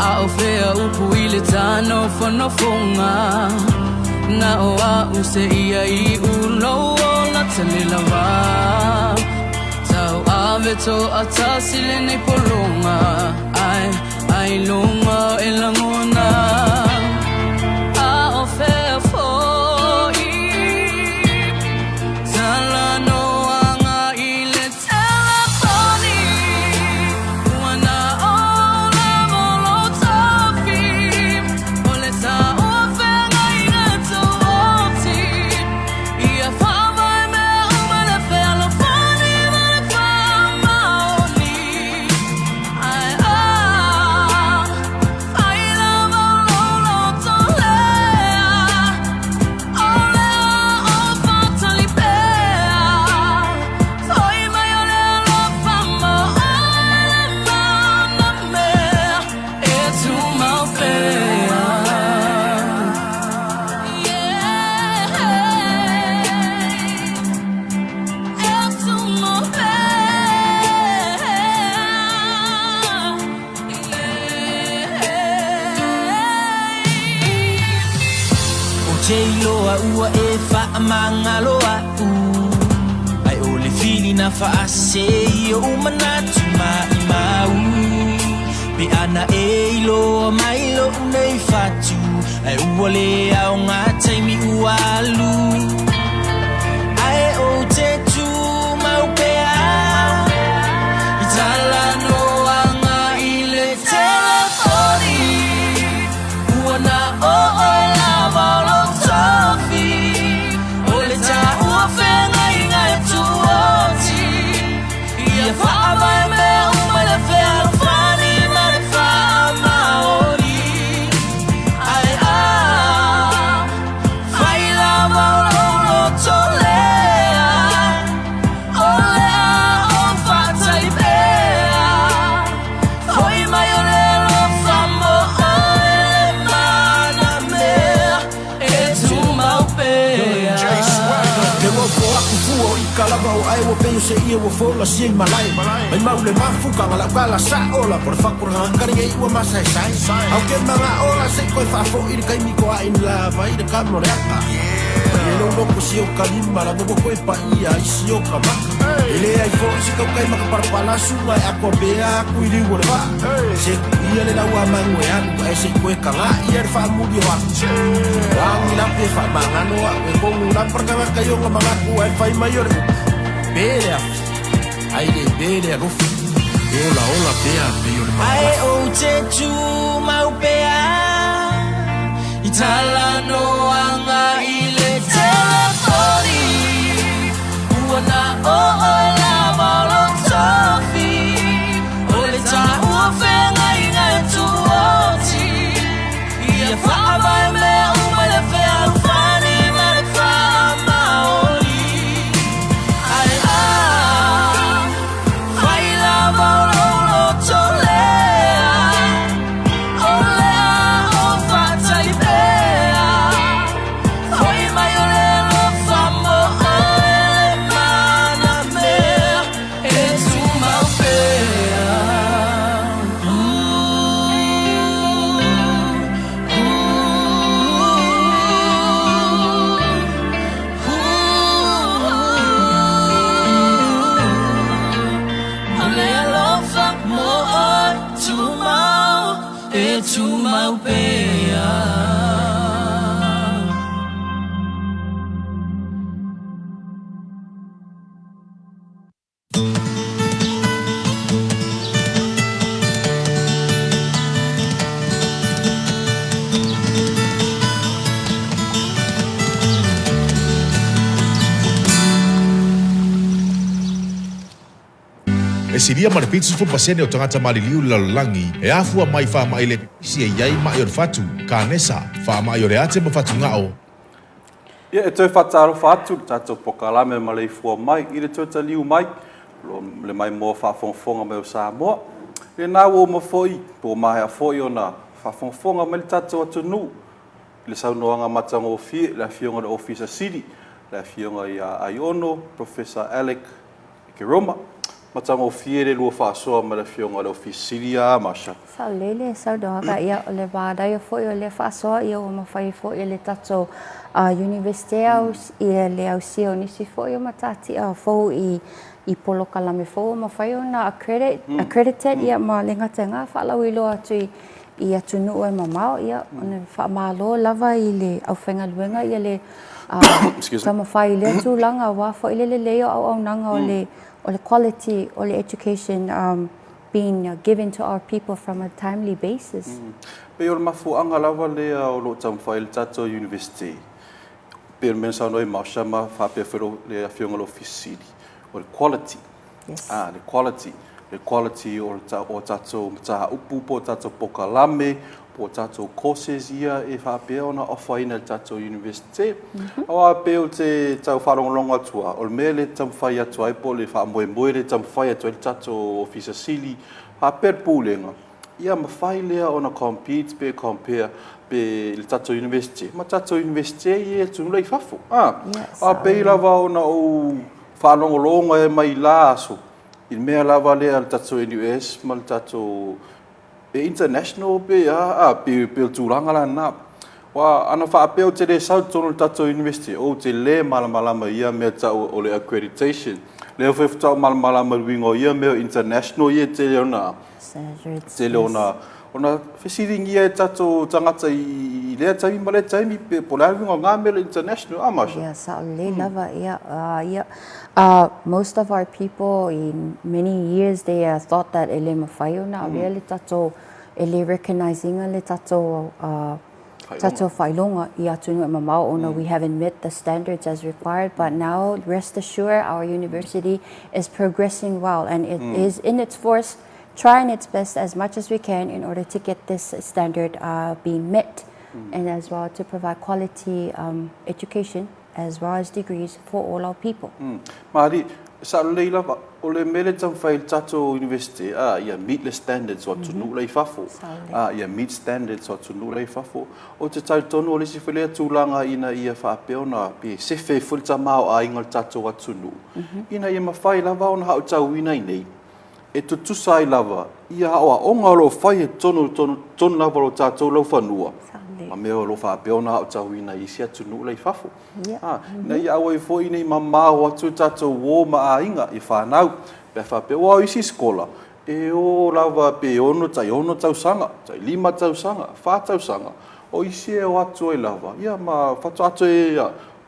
A o fea upu i le tanofonofoga Na o a'u seia iu lou ola tele lava Tauave toatasi lenei pologa Ae ailoga e lagona A o fea foi Talanoaga i le telefoni Ua na o lava lou tofi O le taua feagaiga tuoti Ia faavae mea uma le fealofani ma le faamaoni Ae a fai lava lou loto lea O le a o faatali pea Foi mai o le alofa ma oe le mana mea E tumau pea Yeah E tumau pea Yeah Ou te iloa ua e faamagalo a'u Ae o le filina faasese i o'u manatu maimau Pe ana e iloa mai lo'u nei fatu Ae ua le aoga taimi ua alu Ae ou te tumau pea I talanoaga i le telefoni Ua na o oe lava o lou tofi O le taua feagaiga e tuoti Ia faavae mea uma le seia ua folasia i malae Maimau le mafukaga lau tala sa'o lava o le fatulagaga ka lenei ua masaesae Ae ou te maga'o la se i toe faafo'i le taimi toa'ini lava ai le tama o le ata Malie lou loto si ota lima lava ua toe pa'ia ai si ota maka E leai fo'i se tautai matapalapala suga e atoa pea atu i liu o le vaa Se tuia le lau amanu e alu ae se i toe taga'ia le faamuli o atu Lagi lape faamagalo a'u e tonu lapa le tagata i ona manatu ae fai mai o le upu Pe le afi ae le pe le alofi E olaola pea pei o le Ae ou te tumau pea i talanoaga i le telefoni Ua na o oe lava o lou tofi O le taua feagaiga e tuoti Ia faavae mea uma i le fealofani ma le faamaoni Ae a fai lava o lou loto lea O le a ou faatali pea Foi mai o le alofa mo oe le mana mea E tumau pea E silia ma le 70% o tagata maliliu i le lalolagi e afua mai i faamai le pipisi e i ai maʻi o le fatu, kanesa, faamai o le ate ma fatugao. Ia, e toe faatalofa atu i le tatou polokalame maleifua mai i le toe taliu mai o le maimoa faafogafoga mai o Samoa. I lena ua uma foi, po ua maea foi ona faafogafoga mai le tatou atunuu i le saunoaga matagofie i le Afioga i le Ofisa Sili, le Afioga ia Aiono Professor Alec Keroma. Matagofie le lua faasoa ma le Afioga i le Ofisa Sili ia Marsha. Saolele saunoaga, ia o le manaia foi o lea faasoa ia ua mafai foi e le tatou Iunivesite ia le ausia o nisi foi o matatia fou i i polokalame fou ua mafai ona accredit, accredited ia ma le gata i lena faalauiloa atu i i atunuu e mamao, ia ona faamalo lava i le aufaigaluega ia le taumafai i lea tulaga aua foi le lelei o auaunaga o le o le quality o le education being given to our people from a timely basis. Pei o le mafuaaga lava lea o lo o taumafai ai le tatou University, pei o le mea na saunoa ai Marsha ma faapea foi le Afioga i le Ofisa Sili, o le quality. Yes. Ah, le quality, le quality o o tatou mataupu po o tatou polokalame po o tatou courses ia e faapea ona offer-ina e le tatou University. Aua pei ou te tau faalogologo atu lava, o le mea lea e taumafai atu ai po o le faamoemoe lea e taumafai atu ai le tatou Ofisa Sili faapea le Pulega, ia mafai lea ona compete pe compare pe le tatou University ma tatou University ia i atunuu la i fafo. Ah, aua pei lava ona ou faalogologo ai mai la aso i le mea lava lea a le tatou NUS ma le tatou e international pe a, a pe, pe o le tulaga la lena. Aua ana faapea ou te le sau i totonu o le tatou University, ou te le malamalama i ia mea tau o le accreditation. Lea foi faatoa ou malamalama i le uiga o ia mea o international ia e tele ona, tele ona, ona fesiligia e tatou tagata i lea taimi ma lea taimi, pe po o le a le uiga o na mea o le international, a Marsha? Ia, sao lelei lava, ia, ia. Most of our people in many years they thought that e le mafai ona avea le tatou, e le recognise ina le tatou tatou faailoga i atunuu e mamao ona we haven't met the standards as required but now rest assured our university is progressing well and it is in its force trying its best as much as we can in order to get this standard being met and as well to provide quality education as well as degrees for all our people. Malie, E sao lelei lava, o le mea lea e taumafai ai le tatou Universite, a, ia meet le standards o atunuu la i fafo. A, ia meet standards o atunuu la i fafo. Ou te talitonu o le isi foi lea tulaga ina ia faapea ona pe sefe ai foi le tamaoaiga o le tatou atunuu, ina ia mafai lava ona aotauina i inei e tutusa ai lava ia aoaoga o lo o fai i totonu, totonu lava o lo tatou laufanua ma mea o lo o faapea ona aotauina i isi atunuu la i fafo. Ina ia aua ai foi ne i mamao atu le tatou uo ma aiga i fanau pe a faapea, aua o isi sikola e o lava pe ono, tai ono tausaga, tai lima tausaga, fa tausaga, o isi e o atu ai lava ia ma faatoa toe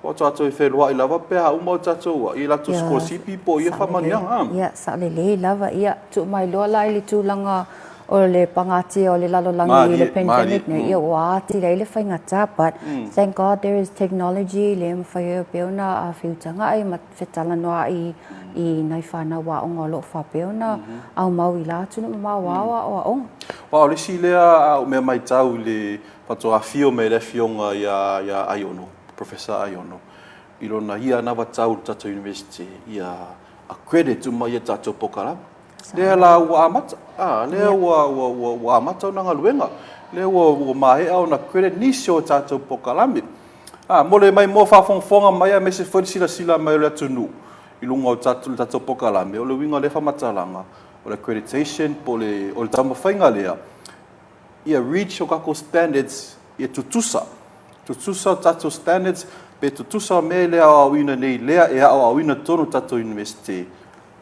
faatoa toe feloai lava pe a uma o tatou i latou sikolasipi po o ia faamanuiaga. Ia, sao lelei lava. Ia, tuu mai loa la i le tulaga o le pagatia o le lalolagi i le pandemic nei, ia ua atili ai le faigata, but thank God there is technology lea e mafai ai pea ona feutaga'i ma fetalanoa'i i nai fanau aoga o lo o faapea ona aumau i la atunuu mamao ao aoaoga. Aua o le isi lea au mea matau i le faatoa afio mai le afioga ia Aiono, Professor Aiono, i lona ia anavatau i le tatou University ia accredit uma ia tatou polokalame. Lea la ua amata, a, lea ua, ua, ua, ua amata ona galuega. Lea ua, ua maea ona credit nisi o tatou polokalame. A, mo le maimoa faafogafoga mai aemaise foi le silasila mai o le atunuu i luga o tatou, le tatou polokalame, o le uiga o lea faamatalaga, o le accreditation po o le, o le taumafaiga lea, ia reach o tatou standards ia tutusa, tutusa o tatou standards pe tutusa mea lea e aoaoina nei lea e aoaoina totonu o tatou Iunivesite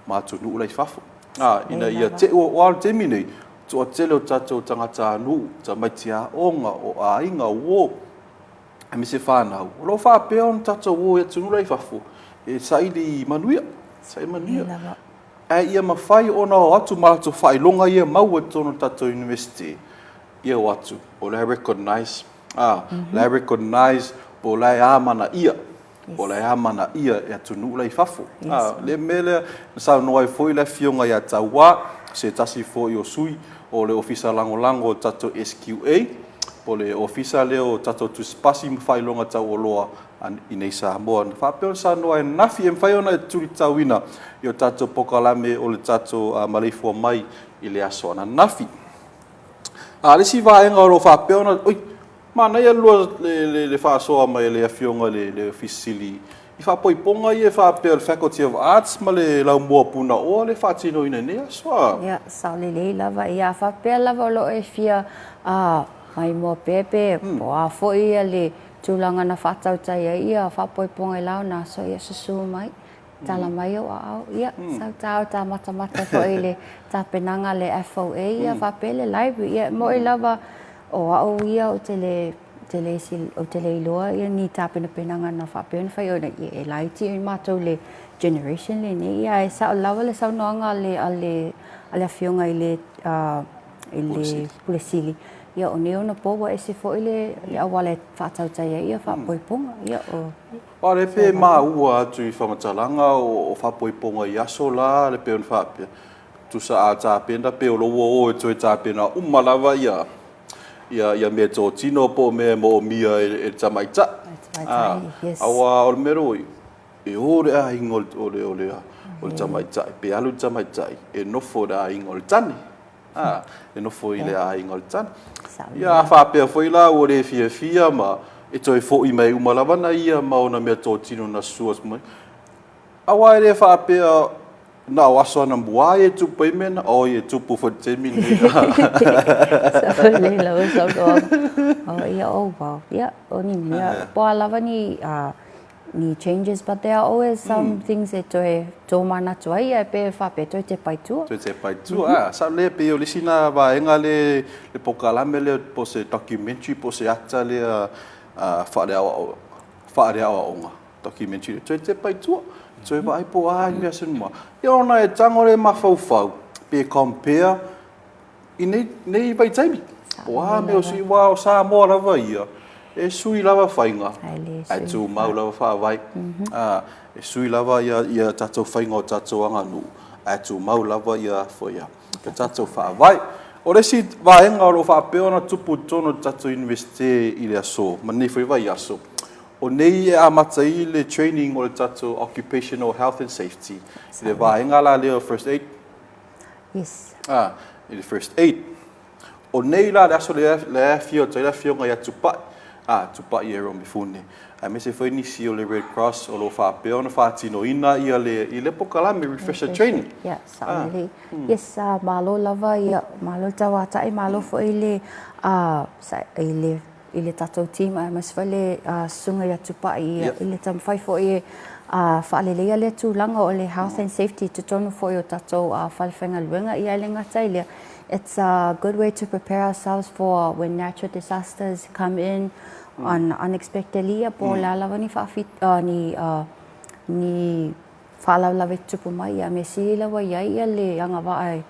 ma atunuu la i fafo. Ā, ina ia teʻu, aua o le taimi nei, toatele o tatou tagatanuu, tamaiti aoga, o aiga, o uo, aemaise whānau, o lo o faapea ona tatou o i atunuu la i fafo, e saili manuia, saili manuia. Ae ia mafai ona o atu ma latou faailoga ia e maua i totonu o le tatou University, ia o atu, o la e recognise, ā, la e recognise po o la e amanaia Po o le amanaia e atunuu la i fafo. A, le mea lea na saunoa ai foi le Afioga ia Tauā, se tasi foi o sui o le Ofisa Lagolago o le tatou SQA, po o le Ofisa lea o tatou Tusipasi ma Faailoga Taualoa i nei Samoa. Na faapea ona saunoa ai ananafi, e mafai ona e tulitauina i o tatou polokalame o le tatou maleifua mai i le aso ananafi. A o le isi vaega o lo o faapea ona, oi, Manaia le faasoa mai a le Afioga i le Ofisa Sili i faapoipoga ia e faapea o le Faculty of Arts ma le Laumua Punaoa lea e faatinoina i nei aso a. Ia, sao lelei lava. Ia, a faapea lava o lo o e fia maimoa pea pe po o a foi le tulaga na faatautai ai ia faapoipoga i la ona aso, ia susu mai. Tala mai ou aao, ia, sau ta o ta matamata foi i le tapenaga a le FOA, ia, faapea le library. Ia, e moni lava, o au ia ou te le, te le, ou te le iloa ia ni tapenapenaga na faapea ona fai, ona e laiti i matou le generation lenei, ia, ae sao lava le saunoaga a le, a le, a le afioga i le, i le Pule Sili, ia, o nei ona po ua ese foi le, le auala e faatautai ai ia faapoipoga, ia, o. Aua lea pe maua atu i faamatalaga o faapoipoga i aso la le pei ona faapea, tusa a tapena pe o lou o e toe tapena uma lava ia ia mea totino po o mea e moomia e le tamaitai. Aua o le mea loi, e o le aiga o le o le o le tamaitai pe alu le tamaitai e nofo i le aiga o le tane. A, e nofo i le aiga o le tane. Ia, a faapea foi la ua le fiafia ma e toe foi mai uma lava na ia ma ona meatotino na sua mai. Aua e le faapea na o aso anamua ia e tupu ai mea na, oi e tupu foi i le taimi lenei. Lelei lava le saunoaga. Oh, ia, oh wow. Ia, o ni mea, po o a lava ni ni changes but there are always some things e toe tōmanatu ai ia pe faapea toe tepa i tua. Toe tepa i tua, ah, sa lea pei o le isi na vaega le le polokalame lea po o se documentary po o se ata lea faaleaoaoga documentary lea, toe tepa i tua, toe vaai po o a ni mea sina mua. Ia ona e tago le mafaufau pe compare I nei, nei vaitaimi, po o a mea o sui, aua o Samoa lava ia, e sui lava faiga, ae tumau lava faavae. Ā, e sui lava ia, ia tatou faiga o tatou aganuu, ae tumau lava ia, foi ia, ia tatou faavae. O le isi vaega o lo o faapea ona tupu i totonu o le tatou Iunivesite i le aso, ma lenei foi vaiaso, O nei e amata ai le training o le tatou Occupational Health and Safety i le vaega la lea o First Aid. Yes. Ah, i le First Aid. O nei la le aso lea e afio atu ai le afioga ia Tupai, ah, Tupai Aaron Mifune, aemaise foi nisi o le Red Cross o lo o faapea ona faatinoina ia le, i le polokalame Refresher Training. Yeah, sao lelei. Yes, malo lava ia, malo le tauatai, malo foi le, i le i le tatou team aemaise foi le susuga ia Tupai i le taumafai foi e faaleleia lea tulaga o le health and safety i totonu foi o tatou fale faigaluega. Ia e le gata i lea, it's a good way to prepare ourselves for when natural disasters come in on unexpectedly ia po o le a lava ni ni faalavelave tutupu mai, ia mea sili lava i ai ia le agavaa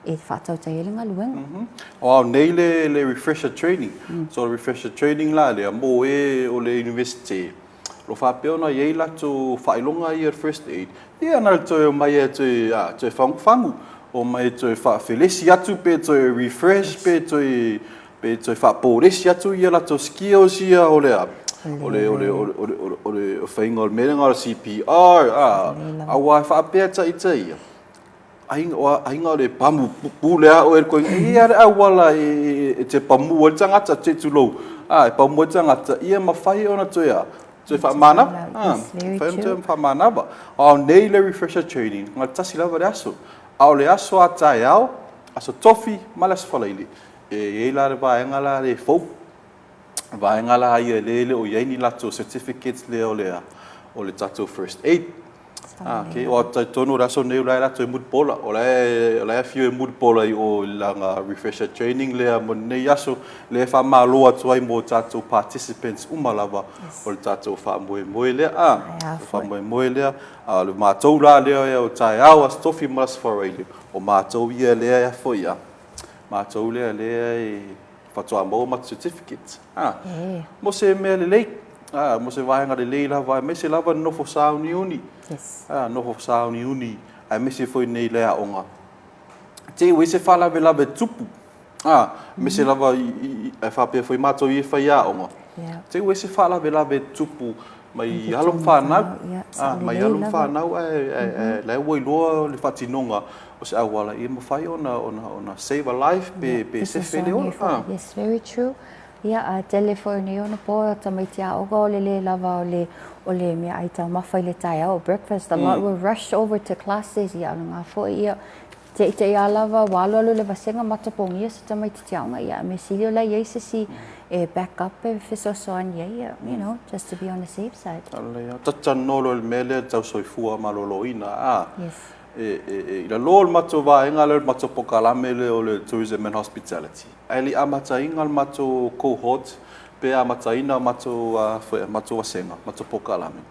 e faatautai ai le galuega. Aua o nei le le refresher training. So o le refresher training la lea mo e o le Universite, o lo o faapea ona i ai latou faailoga ia first aid, ia na o le toe omai e toe, a, toe fagufagu, omai e toe faafelesi atu pe toe refresh pe toe pe toe faapolesi atu ia latou skills ia o le a, o le, o le, o le, o le, o le, o le faiga o le mea lea o le CPR, a, aua e faapea ita ia, aiga, o aiga o le pamu pule a oe koe, e ia le auala e, e te pamu ai le tagata, te tulou, a, e pamu ai le tagata, ia mafai ona toe a, toe faamanava, a, mafai ona toe faamanava. A o nei le refresher training, na o le tasi lava le aso, a o le aso a taeao, aso tofi ma le aso faraile, E i ai la le vaega la le fou, vaega la ia lea e le o i ai ni latou certificates lea o le, o le tatou first aid. Ah, okay. O talitonu o le aso nei o la e latou e mulipola, o la e, o la e afio e mulipola i o i lana refresher training lea mo lenei aso, lea e faamalo atu ai mo tatou participants uma lava o le tatou faamoemoe lea. Ah, o faamoemoe lea, a o le matou la lea o taeao, Aso Tofi ma Aso Faraile, o matou ia lea e foi a. Matou lea lea e faatoa maua matou certificate. Ah, mo se mea lelei. Ah, mo se vaega lelei lava, aemaise lava le nofo sauniuni. Yes. Ah, nofo sauniuni, aemaise foi nei le aoga. Te ua i se faalavelave tupu. Ah, aemaise lava i, i, e faapea foi matou i e fai aoga. Yeah. Te ua i se faalavelave tupu mai alo ma fanau, a, mai alo ma fanau ae, ae, ae la ua iloa le faatinoga o se auala ia mafai ona, ona, ona save a life pe, pe sefe le ola. A. Yes, very true. Ia, a tele foi o nei ona po tamaiti aoga o le le lava o le, o le meaai taumafa i le taeao, breakfast, a lot were rushed over to classes, ia, o lena foi, ia, Teitei a lava ua alualu le vasega matapogia se tamaititi aoga ia a mea sili o la iai se isi e back up e fesoasoani ai ia you know just to be on the safe side. Lelei a. Tatano loa i le mea lea tau soifua maloloina a. Yes. E, e, e, i lalo o le matou vaega lea o le matou pokalame lea o le Tourism and Hospitality, ae le i amataina le matou cohort pe amataina matou, a, foi, matou vasega, matou pokalame.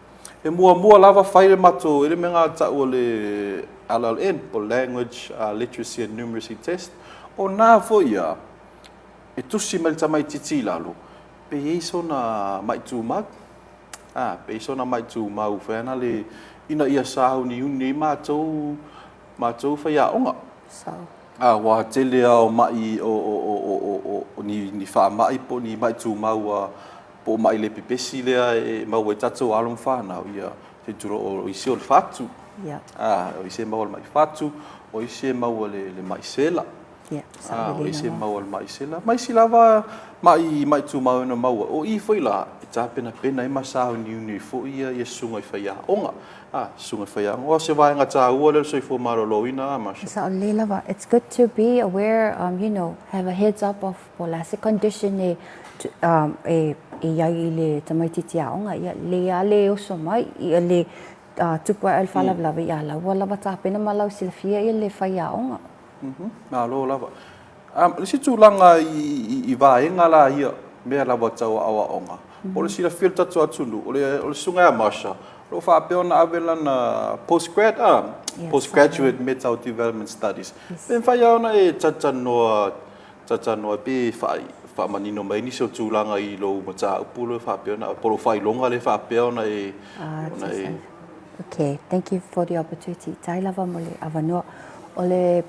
E muamua lava fai le matou, e le mea na tau o le LLN, po Language Literacy and Numeracy Test, o na foi ia, e tusi mai le tamaitiiti i lalo, pe i ai sona mai tumau. A, pe i ai sona mai tumau, fai ana le, ina ia sauniuni ai matou, matou faiaoga. Sao. A, ua tele lava o ma'i, o, o, o, o, o, o, o ni, ni faamai po o ni ma'i tumau a, po o ma'i le pepesi lea e maua ai tatou alo ma fanau, ia, se i tulou, o isi o le fatu, a, o isi e maua i le ma'i fatu, o isi e maua i le ma'i sela, a, o isi e maua i le ma'i sela, ma isi lava ma'i, ma'i tumau e ono maua. O i foi la, e tapenapena ai ma sauniuni ai foi ia, ia susuga i faiaoga, a, susuga i faiaoga. O se vaega taua lea o le soifua maloloina, a, Marsha? Sao lelei lava. It's good to be aware, um, you know, have a heads up of Po o le a se condition e e i ai i le tamaitiiti aoga, ia le a le oso mai, ia le tupu ae le faalavelave, ia la ua lava tapena ma lau silafia ia le faiaoga. Malo lava. O le isi tulaga i vaega la ia, mea lava tau aoaoga, o le silafia o le tatou atunuu, o le susuga ia Marsha, o lo o faapea ona ave lana postgrad, postgraduate Metal Development Studies. Pe mafai lava ona e talatalanoa Talatalanoa pe faamanino mai nisi o tulaga i lou mataupu lea faapea ona, po o lou faailoga lea faapea ona e, ona e. Okay, thank you for the opportunity. Tai lava mo le avanoa. O le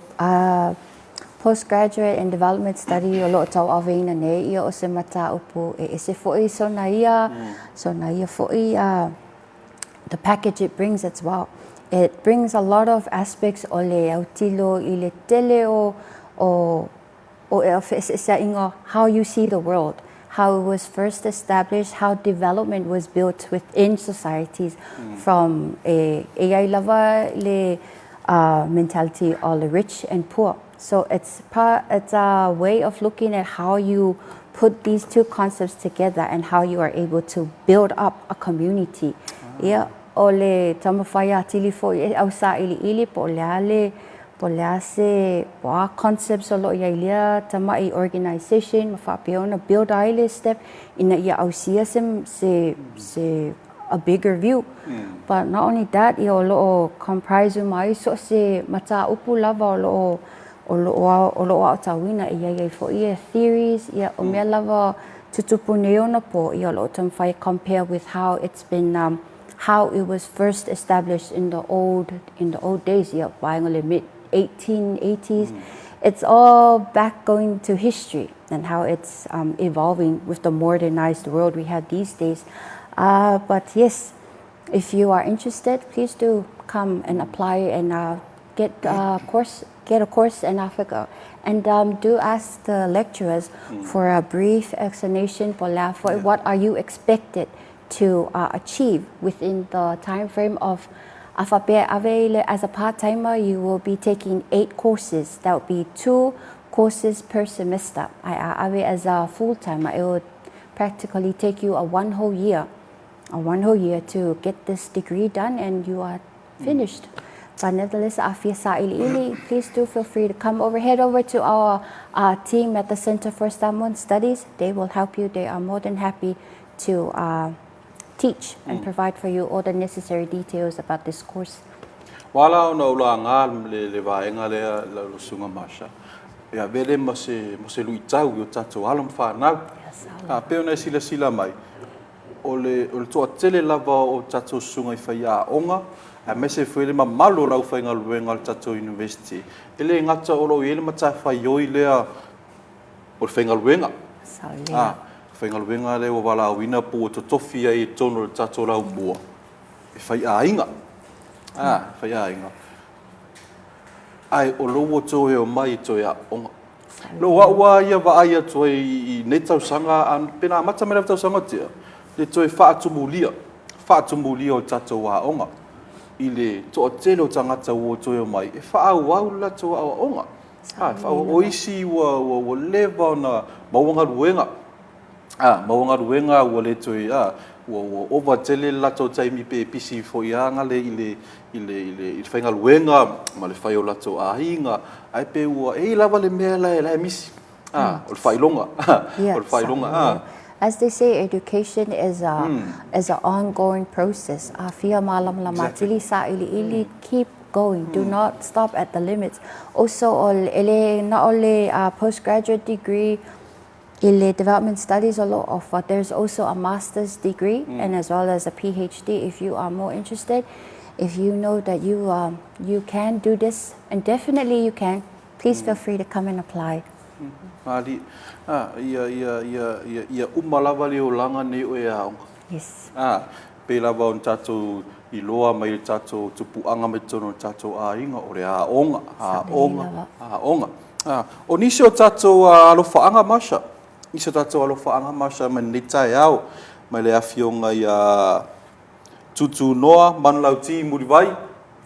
Postgraduate in Development Study o lo o tauaveina nei ia o se mataupu e ese foi sona ia, sona ia foi the package it brings as well. It brings a lot of aspects o le autilo i le tele o, o, o e feeseeseaiga how you see the world, how it was first established, how development was built within societies from e, e ai lava le uh, mentality o le rich and poor. So it's, part, it's a way of looking at how you put these two concepts together and how you are able to build up a community. Ia, o le taumafai atili foi e ausailiili po o le a le po o le a se po o a concepts o lo o i ai i lea tamai organisation ma faapea ona build ai le step ina ia ausia se se se a bigger view. But not only that, ia o lo o comprise uma ai so o se mataupu lava o lo o o lo o o lo o aotauina e i ai ai foi ia theories, ia o mea lava tutupu nei ona po, ia o lo o taumafai e compare with how it's been um, how it was first established in the old in the old days, ia vaega o le mid 1880s. It's all back going to history and how it's um, evolving with the modernized world we have these days. Uh, but yes, if you are interested, please do come and apply and uh, get a course, get a course in Africa. And um, do ask the lecturers for a brief explanation for yeah. what are you expected to uh, achieve within the time frame of a faapea ave i le as a part timer you will be taking eight courses that would be two courses per semester ae a ave as a full timer it will practically take you a one whole year a one whole year to get this degree done and you are finished. But nevertheless, a fia sailiili, please do feel free to come over, head over to our uh, team at the Center for Samoan Studies. They will help you. They are more than happy to uh, teach and provide for you all the necessary details about this course. Ua ala ona ou laga le, le vaega lea lau Susuga Marsha, e avea lea ma se, ma se luitau i o tatou alo ma fanau. A pei ona e silasila mai, o le, o le toatele lava o tatou susuga i faiaoga, aemaise foi le mamalu o le aufaigaluega a le tatou University, e le gata o lo o i ai le matafaioi lea o le faigaluega. A, faigaluega lea ua valaauina po ua totofi ai i totonu o le tatou laumua, e faiaiga. A, faiaiga. Ae o lou ua toe omai e toe aoga. Lou au lava ia vaai atu ai i nei tausaga, a pe na amata mai lava tausaga tea, le toe faatumulia, faatumulia o tatou aoga i le toatele o tagata ua toe omai e faaauau le latou aoaoga. A, o isi ua, ua, ua leva ona maua galuega, a, maua galuega ua le toe, a, ua, ua ova tele le latou taimi pe pisi foi a gale i le, i le, i le, i le faigaluega ma le fai o latou aiga, ae pe ua, e i ai lava le mea la e, la e misi, a, o le faailoga, o le faailoga, a. As they say, education is a, is a ongoing process. A fia malamalama atili sailiili, keep going. Do not stop at the limits. Also, o e le na o le uh, postgraduate degree i le development studies o lo o offer, there's also a master's degree and as well as a PhD if you are more interested. If you know that you, um, you can do this, and definitely you can, please feel free to come and apply. Malie, ah, ia, ia, ia, ia, ia uma lava le olaga nei o e aoga. Yes. Ah, pei lava ona tatou iloa mai le tatou tupuaga mai totonu o le tatou aiga, o le aoga, aoga, aoga. Ah, o nisi o tatou alofaaga, Marsha, nisi o tatou alofaaga, Marsha, mai lenei taeao, mai le afioga ia Tutunoa Manulauti Mulivai,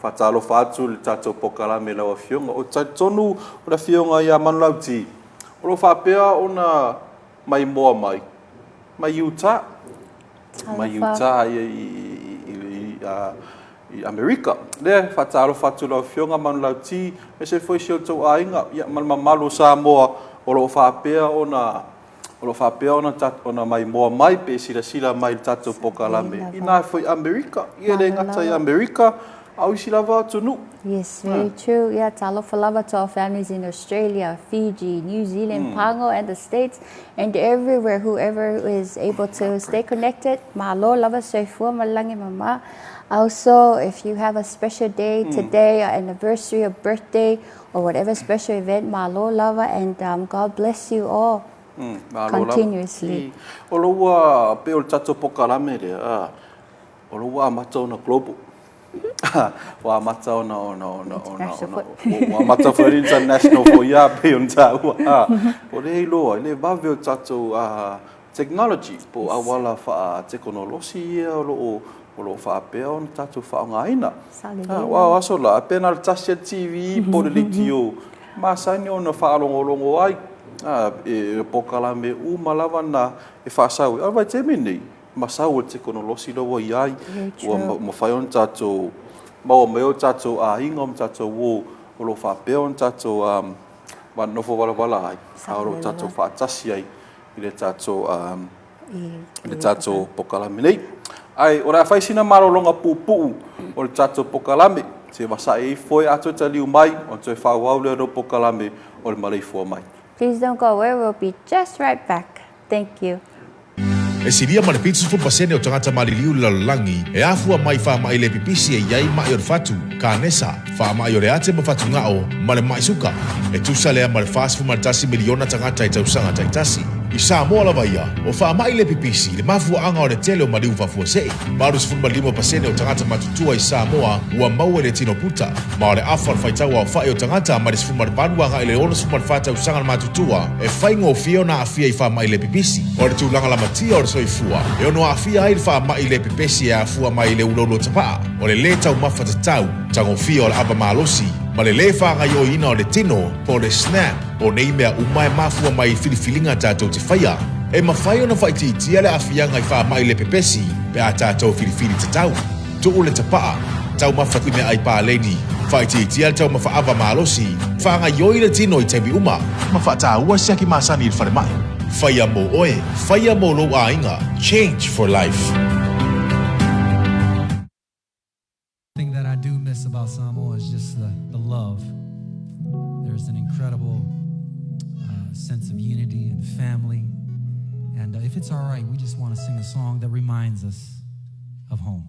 faatalofa atu i le tatou pokalame i lau afioga. Ou te talitonu o le afioga ia Manulauti, o lo o faapea ona maimoa mai, mai Utah, mai Utah i, i, i, i Amerika. Lea, faatalofa atu i lau afioga Manulauti, aemaise foi si outou aiga, ia, ma le mamalu o Samoa o lo o faapea ona o lo o faapea ona ona maimoa mai pe silasila mai i le tatou pokalame inā foi Amerika. Ia e le gata i Amerika, A o isi lava atunuu. Yes, very true. Yeah, talofa lava to our families in Australia, Fiji, New Zealand, Pago and the States, and everywhere, whoever is able to stay connected. Malo lava soifua ma le lagi e mama. Also, if you have a special day today, an anniversary, a birthday, or whatever special event, malo lava and God bless you all Malo lava. continuously. O lo ua pei o le tatou pokalame lea, o lo ua amata ona global. Ua amata ona, ona, ona, ona, ona, ua amata foi international foi ia pei ona taua. O lea e iloa ai le vave o tatou technology po o auala faatekonolosi ia o lo o o lo o faapea ona tatou faaaogaina. Aua o aso la, pe na o le tasi lava le TV po o le leitio, e masani ona faalogologo ai i polokalame uma lava na e faasau ai. A o le vaitaimi lenei, ma sau o le tekonolosi lea ua i ai, ua mafai ona tatou maua mai o tatou aiga ma tatou uo o lo o faapea ona tatou nofo valavala ai, a o lo o tatou faatasi ai i le tatou i le tatou pokalame nei. Ae o le a fai sina malologa puupuu o le tatou pokalame, se vasaʻi ifo e a toe taliu mai ona toe faaauau lea o le pokalame o le maleifua mai. Please don't go away, we'll be just right back. Thank you. E silia ma le 70% o tagata maliliu i le lalolagi e afua mai i faamai le pipisi e i ai maʻi o le fatu, kanesa, faamai o le ate ma fatugao, ma le maʻi suka. E tusa lea ma le 41 miliona tagata i tausaga taitasi. I Samoa lava ia, o faamai le pipisi le mafuaaga o le tele o maliu faafuasei. 85% o tagata matutua i Samoa ua maua i le tino puta, ma o le afa o le faitau aofai o tagata mai le 18 agai i le 64 tausaga le matutua e faigofie ona aafia i faamai le pipisi. O le tulaga lamatia o le soifua e ono aafia ai le faamai le pepesi e afua mai i le uloulou tapaa, o le lē taumafa tatau, tagofia o le ava malosi, ma le lē faagaioiina o le tino po o le SNAP. O nei mea uma e mafua mai i filifiliga tatou te faia. E mafai ona faaitiitia le aafiaga i faamai le pepesi pe a tatou filifili tatau. Tuu le tapaa, taumafa i meaai paleni, faaitiitia le taumafa ava malosi, faagaioi le tino i taimi uma, ma faataua siaki masani i le falemai. Faia mo oe, faia mo lou aiga, Change for life. Thing that I do miss about Samoa is just the, the love. There's an incredible uh, sense of unity and family. And uh, if it's all right, we just want to sing a song that reminds us of home.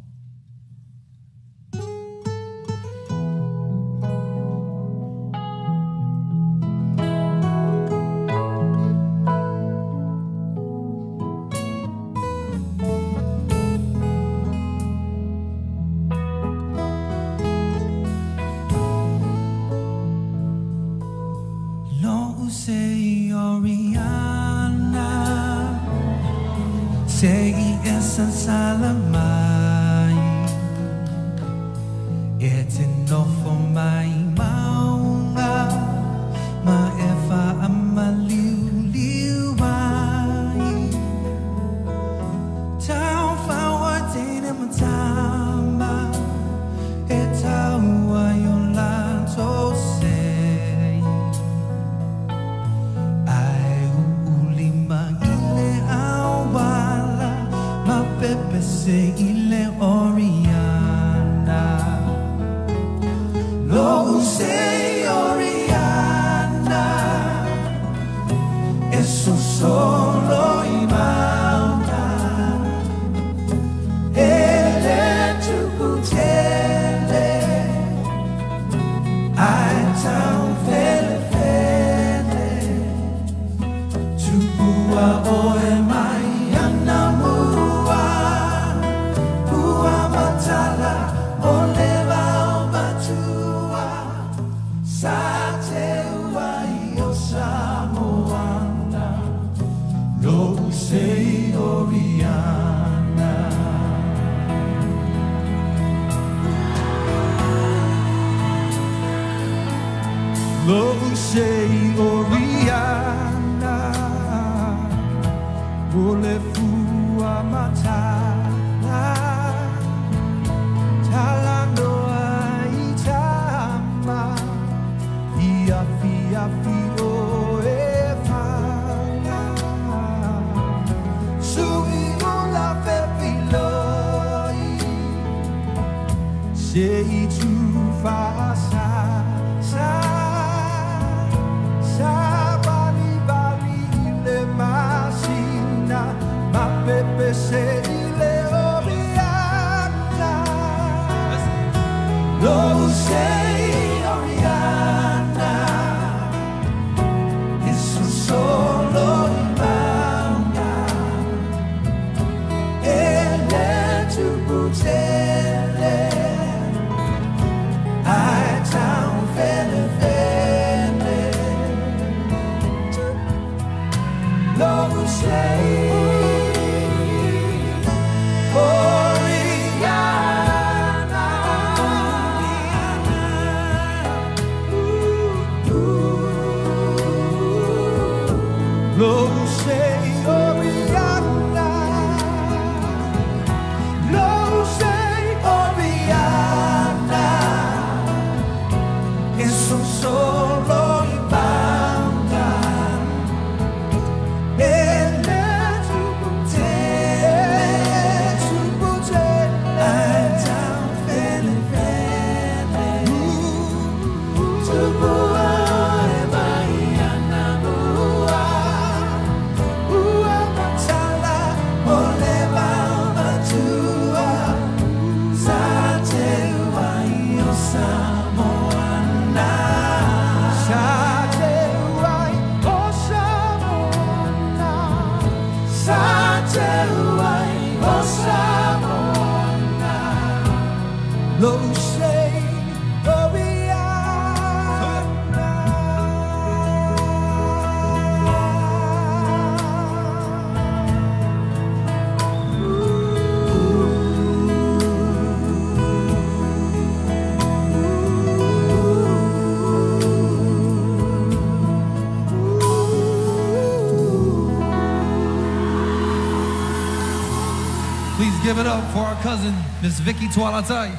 Please give it up for our cousin, Miss Vicky Toaletai.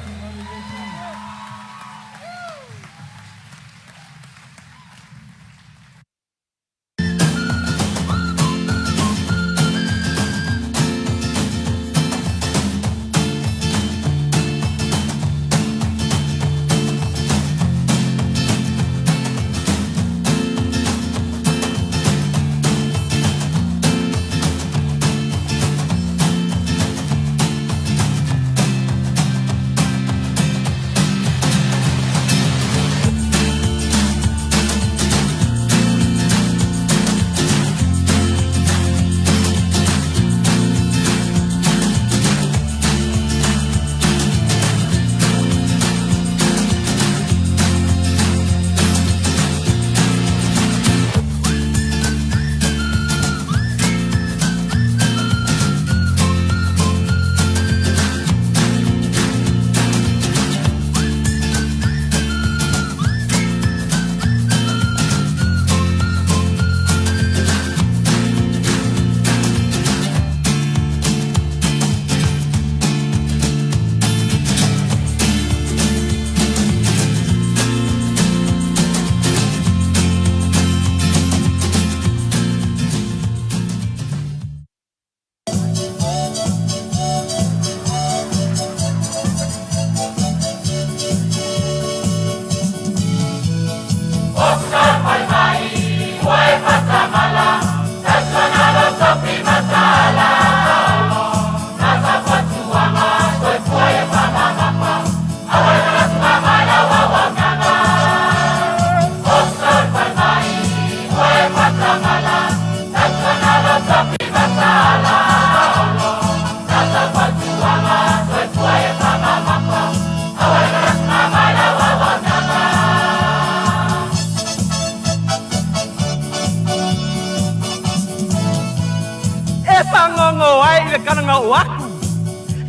E fagogo ai i le kalagau aku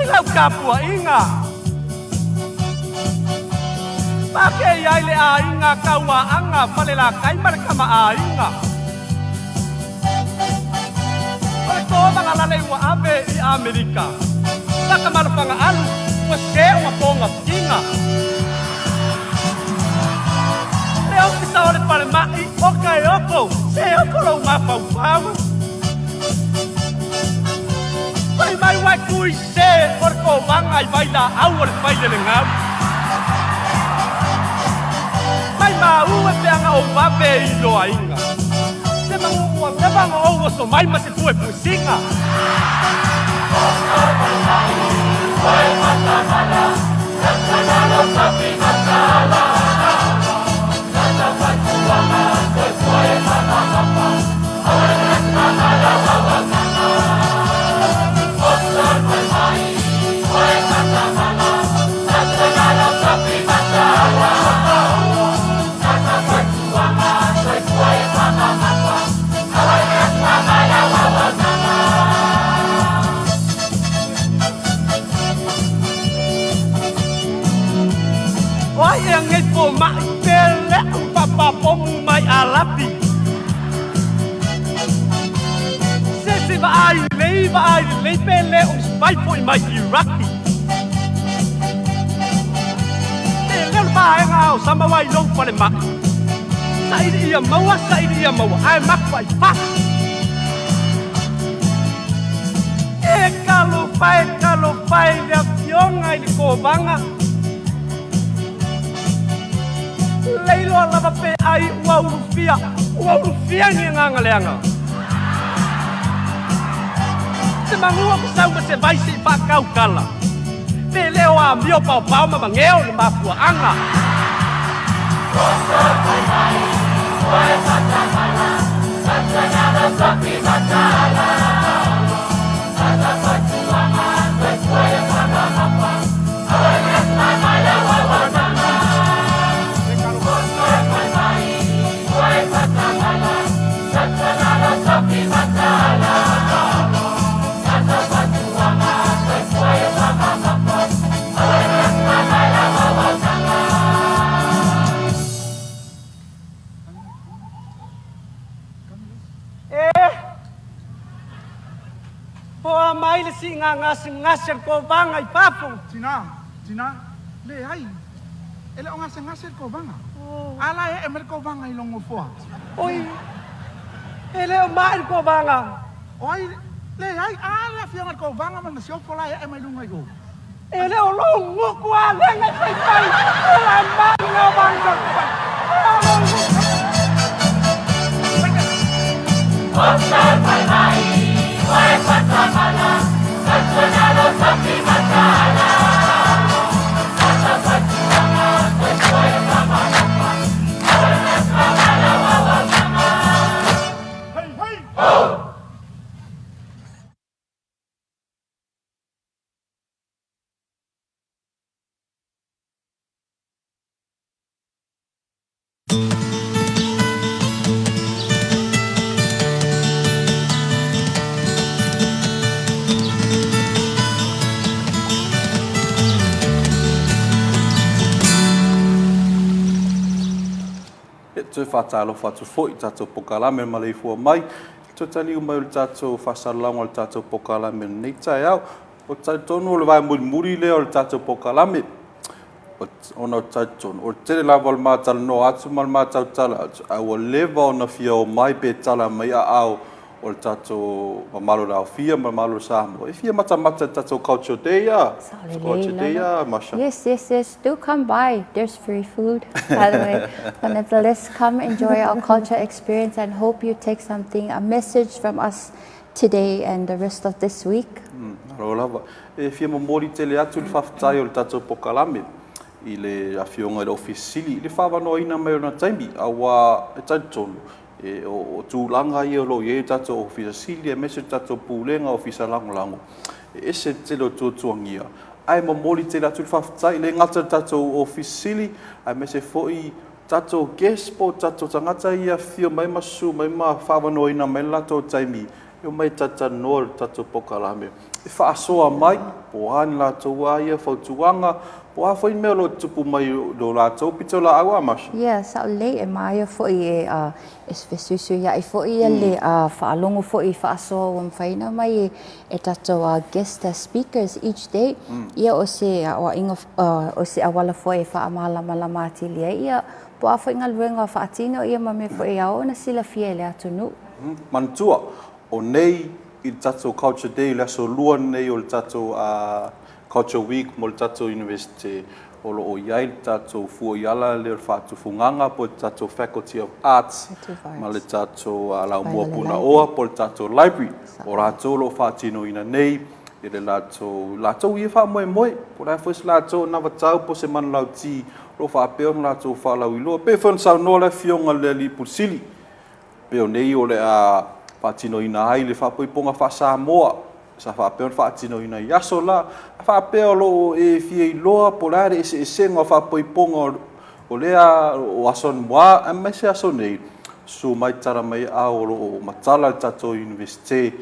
i lau tapuaiga. Pakei ai le aiga Kauaaga Falelakai ma le kamaaiga. O le tomagalale ua ave i Amerika. Takamalofaga alu ua se ua togafitiga. Le ofisa o le falemai o Kaeoko, se oko lou mafaufau. Fai mai ua e tui se o le kovaga i vailaau o le failelegau. Mai maua e peaga ou vave i loaina. Se magu ua leva ona ou oso mai ma se puepuesiga. O ai ea nei fomai pe leʻu papapomu mai Alapi? Se se vaai lelei vaai lelei pe le o ni spy foi mai Iraki. Te leo le vaega o sama wai lou falemai. Saili ia maua, saili ia maua, ae maku ai fa. E talofa e talofa i le afioga i le kovaga. Leiloa lava pe ai ua ulufia, ua ulufia ni agaga leaga. Se magua ku sau ma se vai se i faakaukala. Pe le o amio paopao ma mageo le mafuaaga. E Poa mai le siiga gasegase a le kovaga i fafo. Tina, tina, leai, e le o gasegase le kovaga. A la e ee mai le kovaga i lou nofoa. Oi, e le o mai le kovaga. O ai, leai, a le afioga i le kovaga ma le masiofo la e ee mai luga i o. E le o lou gutu a lega e faifai, e la mai le kovaga. E toe faatalofa atu foi i tatou pokalame maleifua mai. E toe taliu mai o le tatou faasalalauga o le tatou pokalame i lenei taeao. Ou te talitonu o le vae mulimuli lea o le tatou pokalame, ona ou te talitonu, o le tele lava o le ma talanoa atu ma le ma tautala atu, ae ua leva ona fia omai pe tala mai aao o le tatou mamalu o le aofia ma le mamalu o Samoa e fia matamata i le tatou Culture Day a. Culture Day a, Masha. Yes, yes, yes. Do come by. There's free food, by the way. But nevertheless, come enjoy our culture experience and hope you take something, a message from us today and the rest of this week. Malo lava. E fia momoli tele atu le faafetai o le tatou pokalame i le Afioga i le Ofisa Sili i le faaavanoaina mai o lona taimi, aua e talitonu, e, o, o tulaga ia o lo o i ai le tatou Ofisa Sili aemaise le tatou Pulega Ofisa Lagolago, e ese le tele o tuatuagia, ae momoli tele atu le faafetai, e le gata i le tatou Ofisa Sili, aemaise foi tatou guest po o tatou tagata ia e afifio mai ma susu mai ma faaavanoaina mai le latou taimi e omai e talatalanoa i le tatou polokalame e faasoa mai po o a ni latou a ia fautuaga po o a foi ni mea o lo o tutupu mai i lo latou pitolaau a Marsha? Yeah, sao lelei e māia foi e e fesuisuiaʻi foi ia le faalogo foi i faasoa ua mafai ona mai e tatou guest speakers each day. Ia o se aoaiga O se auala foi e faamalamalama atili ai ia po o a foi galuega faatino ia ma mea foi e ao ona silafia e le atunuu. Manatua, o nei i le tatou Culture Day, le aso lua lenei o le tatou Culture Week mo le tatou Universite. o lo o i ai le tatou fuaiala lea o le faatufugaga po o le tatou Faculty of Arts ma le tatou Laumua Punaoa po o le tatou Library. O latou o lo o faatinoina nei i le latou, latou ia faamoemoe, po o le a foi se latou anavatau po o se manulauti o lo o faapea ona latou faalauiloa. E pei foi ona saunoa le Afioga i le Alii Pule Sili, pei o nei o le a faatinoina ai le faaipoipoga faa-Samoa sa faapea ona faatinoina i aso la. A faapea o lo o e fia iloa po o le a le eseesega o faaipoipoga o lea o aso anamua aemaise aso nei, susu mai tala mai aao o lo o matala le tatou Iunivesite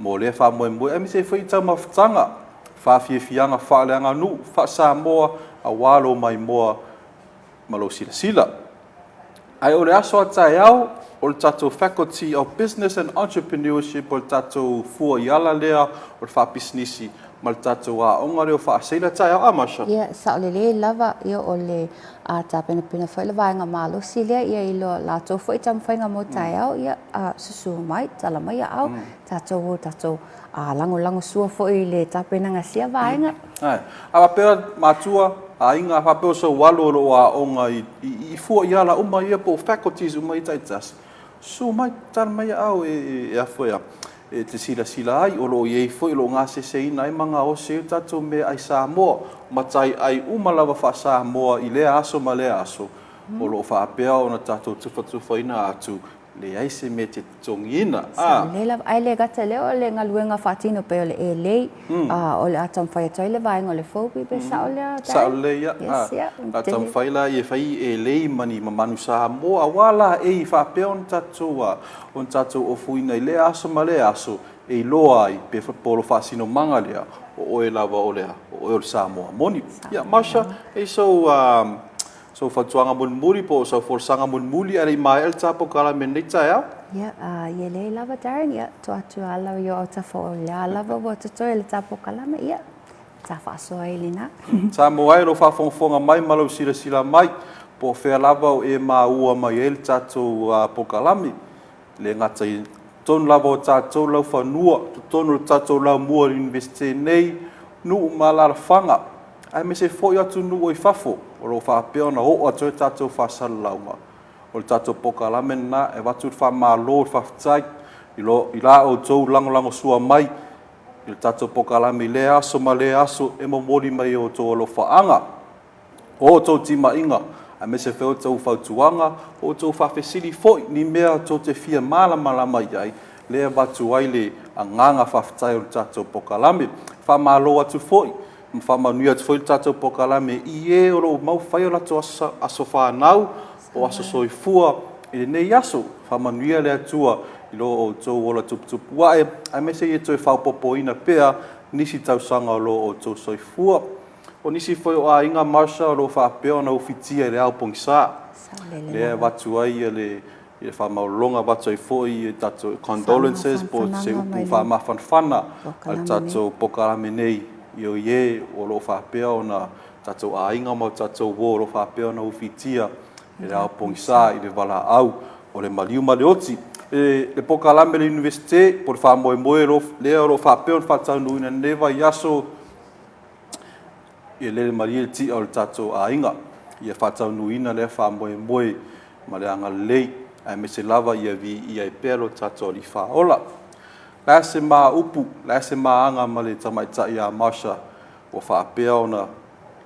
mo lea faamoemoe aemaise ai foi taumafataga, faafiafiaga faaleaganuu, faa-Samoa aua lou maimoa ma lou silasila. Ae o le aso a taeao, o le tatou Faculty of Business and Entrepreneurship o le tatou fua i ala lea o le faapisinisi ma le tatou aoga lea o faaseila taeao. A Marsha? Ia, sao lelei lava, ia o le a tapenapena foi le vaega malosi lea, ia i lo latou foi taumafaiga mo taeao, ia a susu mai, tala mai aao, tatou o tatou a lagolagosua foi i le tapenaga sia vaega. Ae, a faapea matua, aiga, a faapea o sou alo o lo o aoga i, i, i fua i ala uma ia po o faculties uma ia taitasi, susu mai, tala mai aao e, e, e afo e, e te silasila ai, o lo o i ai foi, o lo o gaseseina ai ma gaosi ai o tatou meaai Samoa, matai ai uma lava faa-Samoa i lea aso ma lea aso, o lo o faapea ona tatou tufatufaina atu Leai se mea e te totogiina, a. Sao lelei lava. Ae le gata i lea o le galuega faatino pei o le elei, a o le a taumafai atu ai le vaega o le FOBI pe sao lea Darren? Sao lelei ia. Yes, ia. O le a taumafai la ia fai elei ma ni mamanu Samoa aua laei faapea ona tatou ona tatou ofuina i lea aso ma lea aso e iloa ai pe po o lo faasinomaga lea o oe lava o le a? O oe o le Samoa moni. Ia Marsha, e sou Sou fautuaga mulimuli po o sau folasaga mulimuli ae le i maea le ta polokalame i lenei taeao? Ia, ia leai lava Darren, ia, tua atu lava lau i ou autafa o lea lava ua totoe le ta polokalame, ia, ta faasoa ai lena. Samoa e, lou faafogafoga mai ma lou silasila mai, po o fea lava o e maua mai ai le tatou polokalame, E le gata i totonu lava o tatou laufanua, totonu o le tatou laumua i le Iunivesite nei, nuu ma alaalafaga, aemaise foi o atunuu i fafo o lo o faapea ona oo atu ai le tatou faasalalauga. O le tatou polokalame lena e avatu le faamalo, le faafetai i lo i la outou lagolagosua mai i le tatou polokalame i lea aso ma lea aso e momoli mai e outou alofaaga. O outou timaiga, aemaise foi outou fautuaga, o outou faafesili foi, ni mea tou te fia malamalama i ai, lea e avatu ai le agaga faafetai o le tatou polokalame. Faamalo atu foi ma faamanuia atu foi le tatou polokalame i e o lo o mau faia o latou aso fanau, o aso soifua i lenei aso. Faamanuia le Atua i lo outou ola tuputupu ae, aemaise ia toe faaopoopoina pea nisi tausaga o lo outou soifua. O nisi foi o aiga Marsha o lo o faapea ona ufitia i le ao pogisa, lea e avatu ai le faamaualaloga, avatu ai foi tatou condolences po o se upu faamafanafana a le tatou polokalame nei i o i e o lo o faapea ona tatou aiga ma o tatou uo o lo o faapea ona ufitia i le ao pogisa i le valaau o le maliu ma le oti. Le polokalame a le Iunivesite po o le faamoemoe lea o lo o faapea ona faataunuuina i lenei vaiaso, Ia lele malie le ti'a o le tatou aiga, ia faataunuuina lea faamoemoe ma le agalelei, aemaise lava ia viia ai pea lo tatou Alii Faaola. Le a se ma upu, le a se ma aga ma le tamaitai ia Marsha ua faapea ona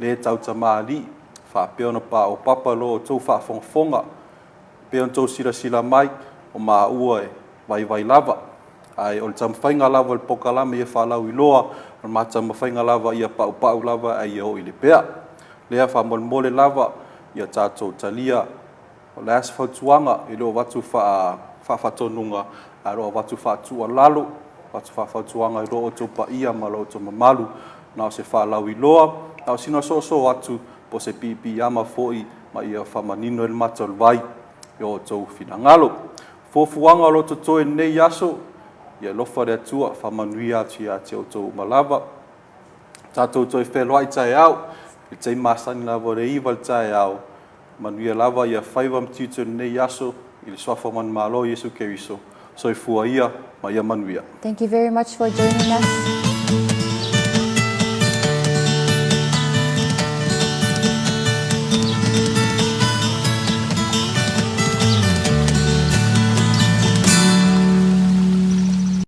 le tautamalii, faapea ona paopapa lo outou faafogafoga, pei ona outou silasila mai, o maua e vaivai lava. Ae o le taumafaiga lava o le polokalame ia faalauiloa, o le ma taumafaiga lava ia paupau lava ae ia oo i le pea. Lea faamolemole lava ia tatou talia, o le a se fautuaga e le o avatu faafaatonuga ae o lo o avatu faatuualalo, avatu faafautuaga i lo outou paia ma lo outou mamalu, na o se faalauiloa, na o sina soosoo atu po o se piipiiama foi ma ia faamanino ai le mata o le vai i o outou finagalo. Fuafuaga o lo o totoe i lenei aso, ia alofa le Atua, faamanuia atu ia te outou uma lava. Tatou toe feiloai taeao, i le taimi masani lava o le 9 i le taeao. Manuia lava ia faiva ma tiute o lenei aso, i le Suafa Manumalo o Iesu Keriso. Soifua ia ma ia manuia. Thank you very much for joining us.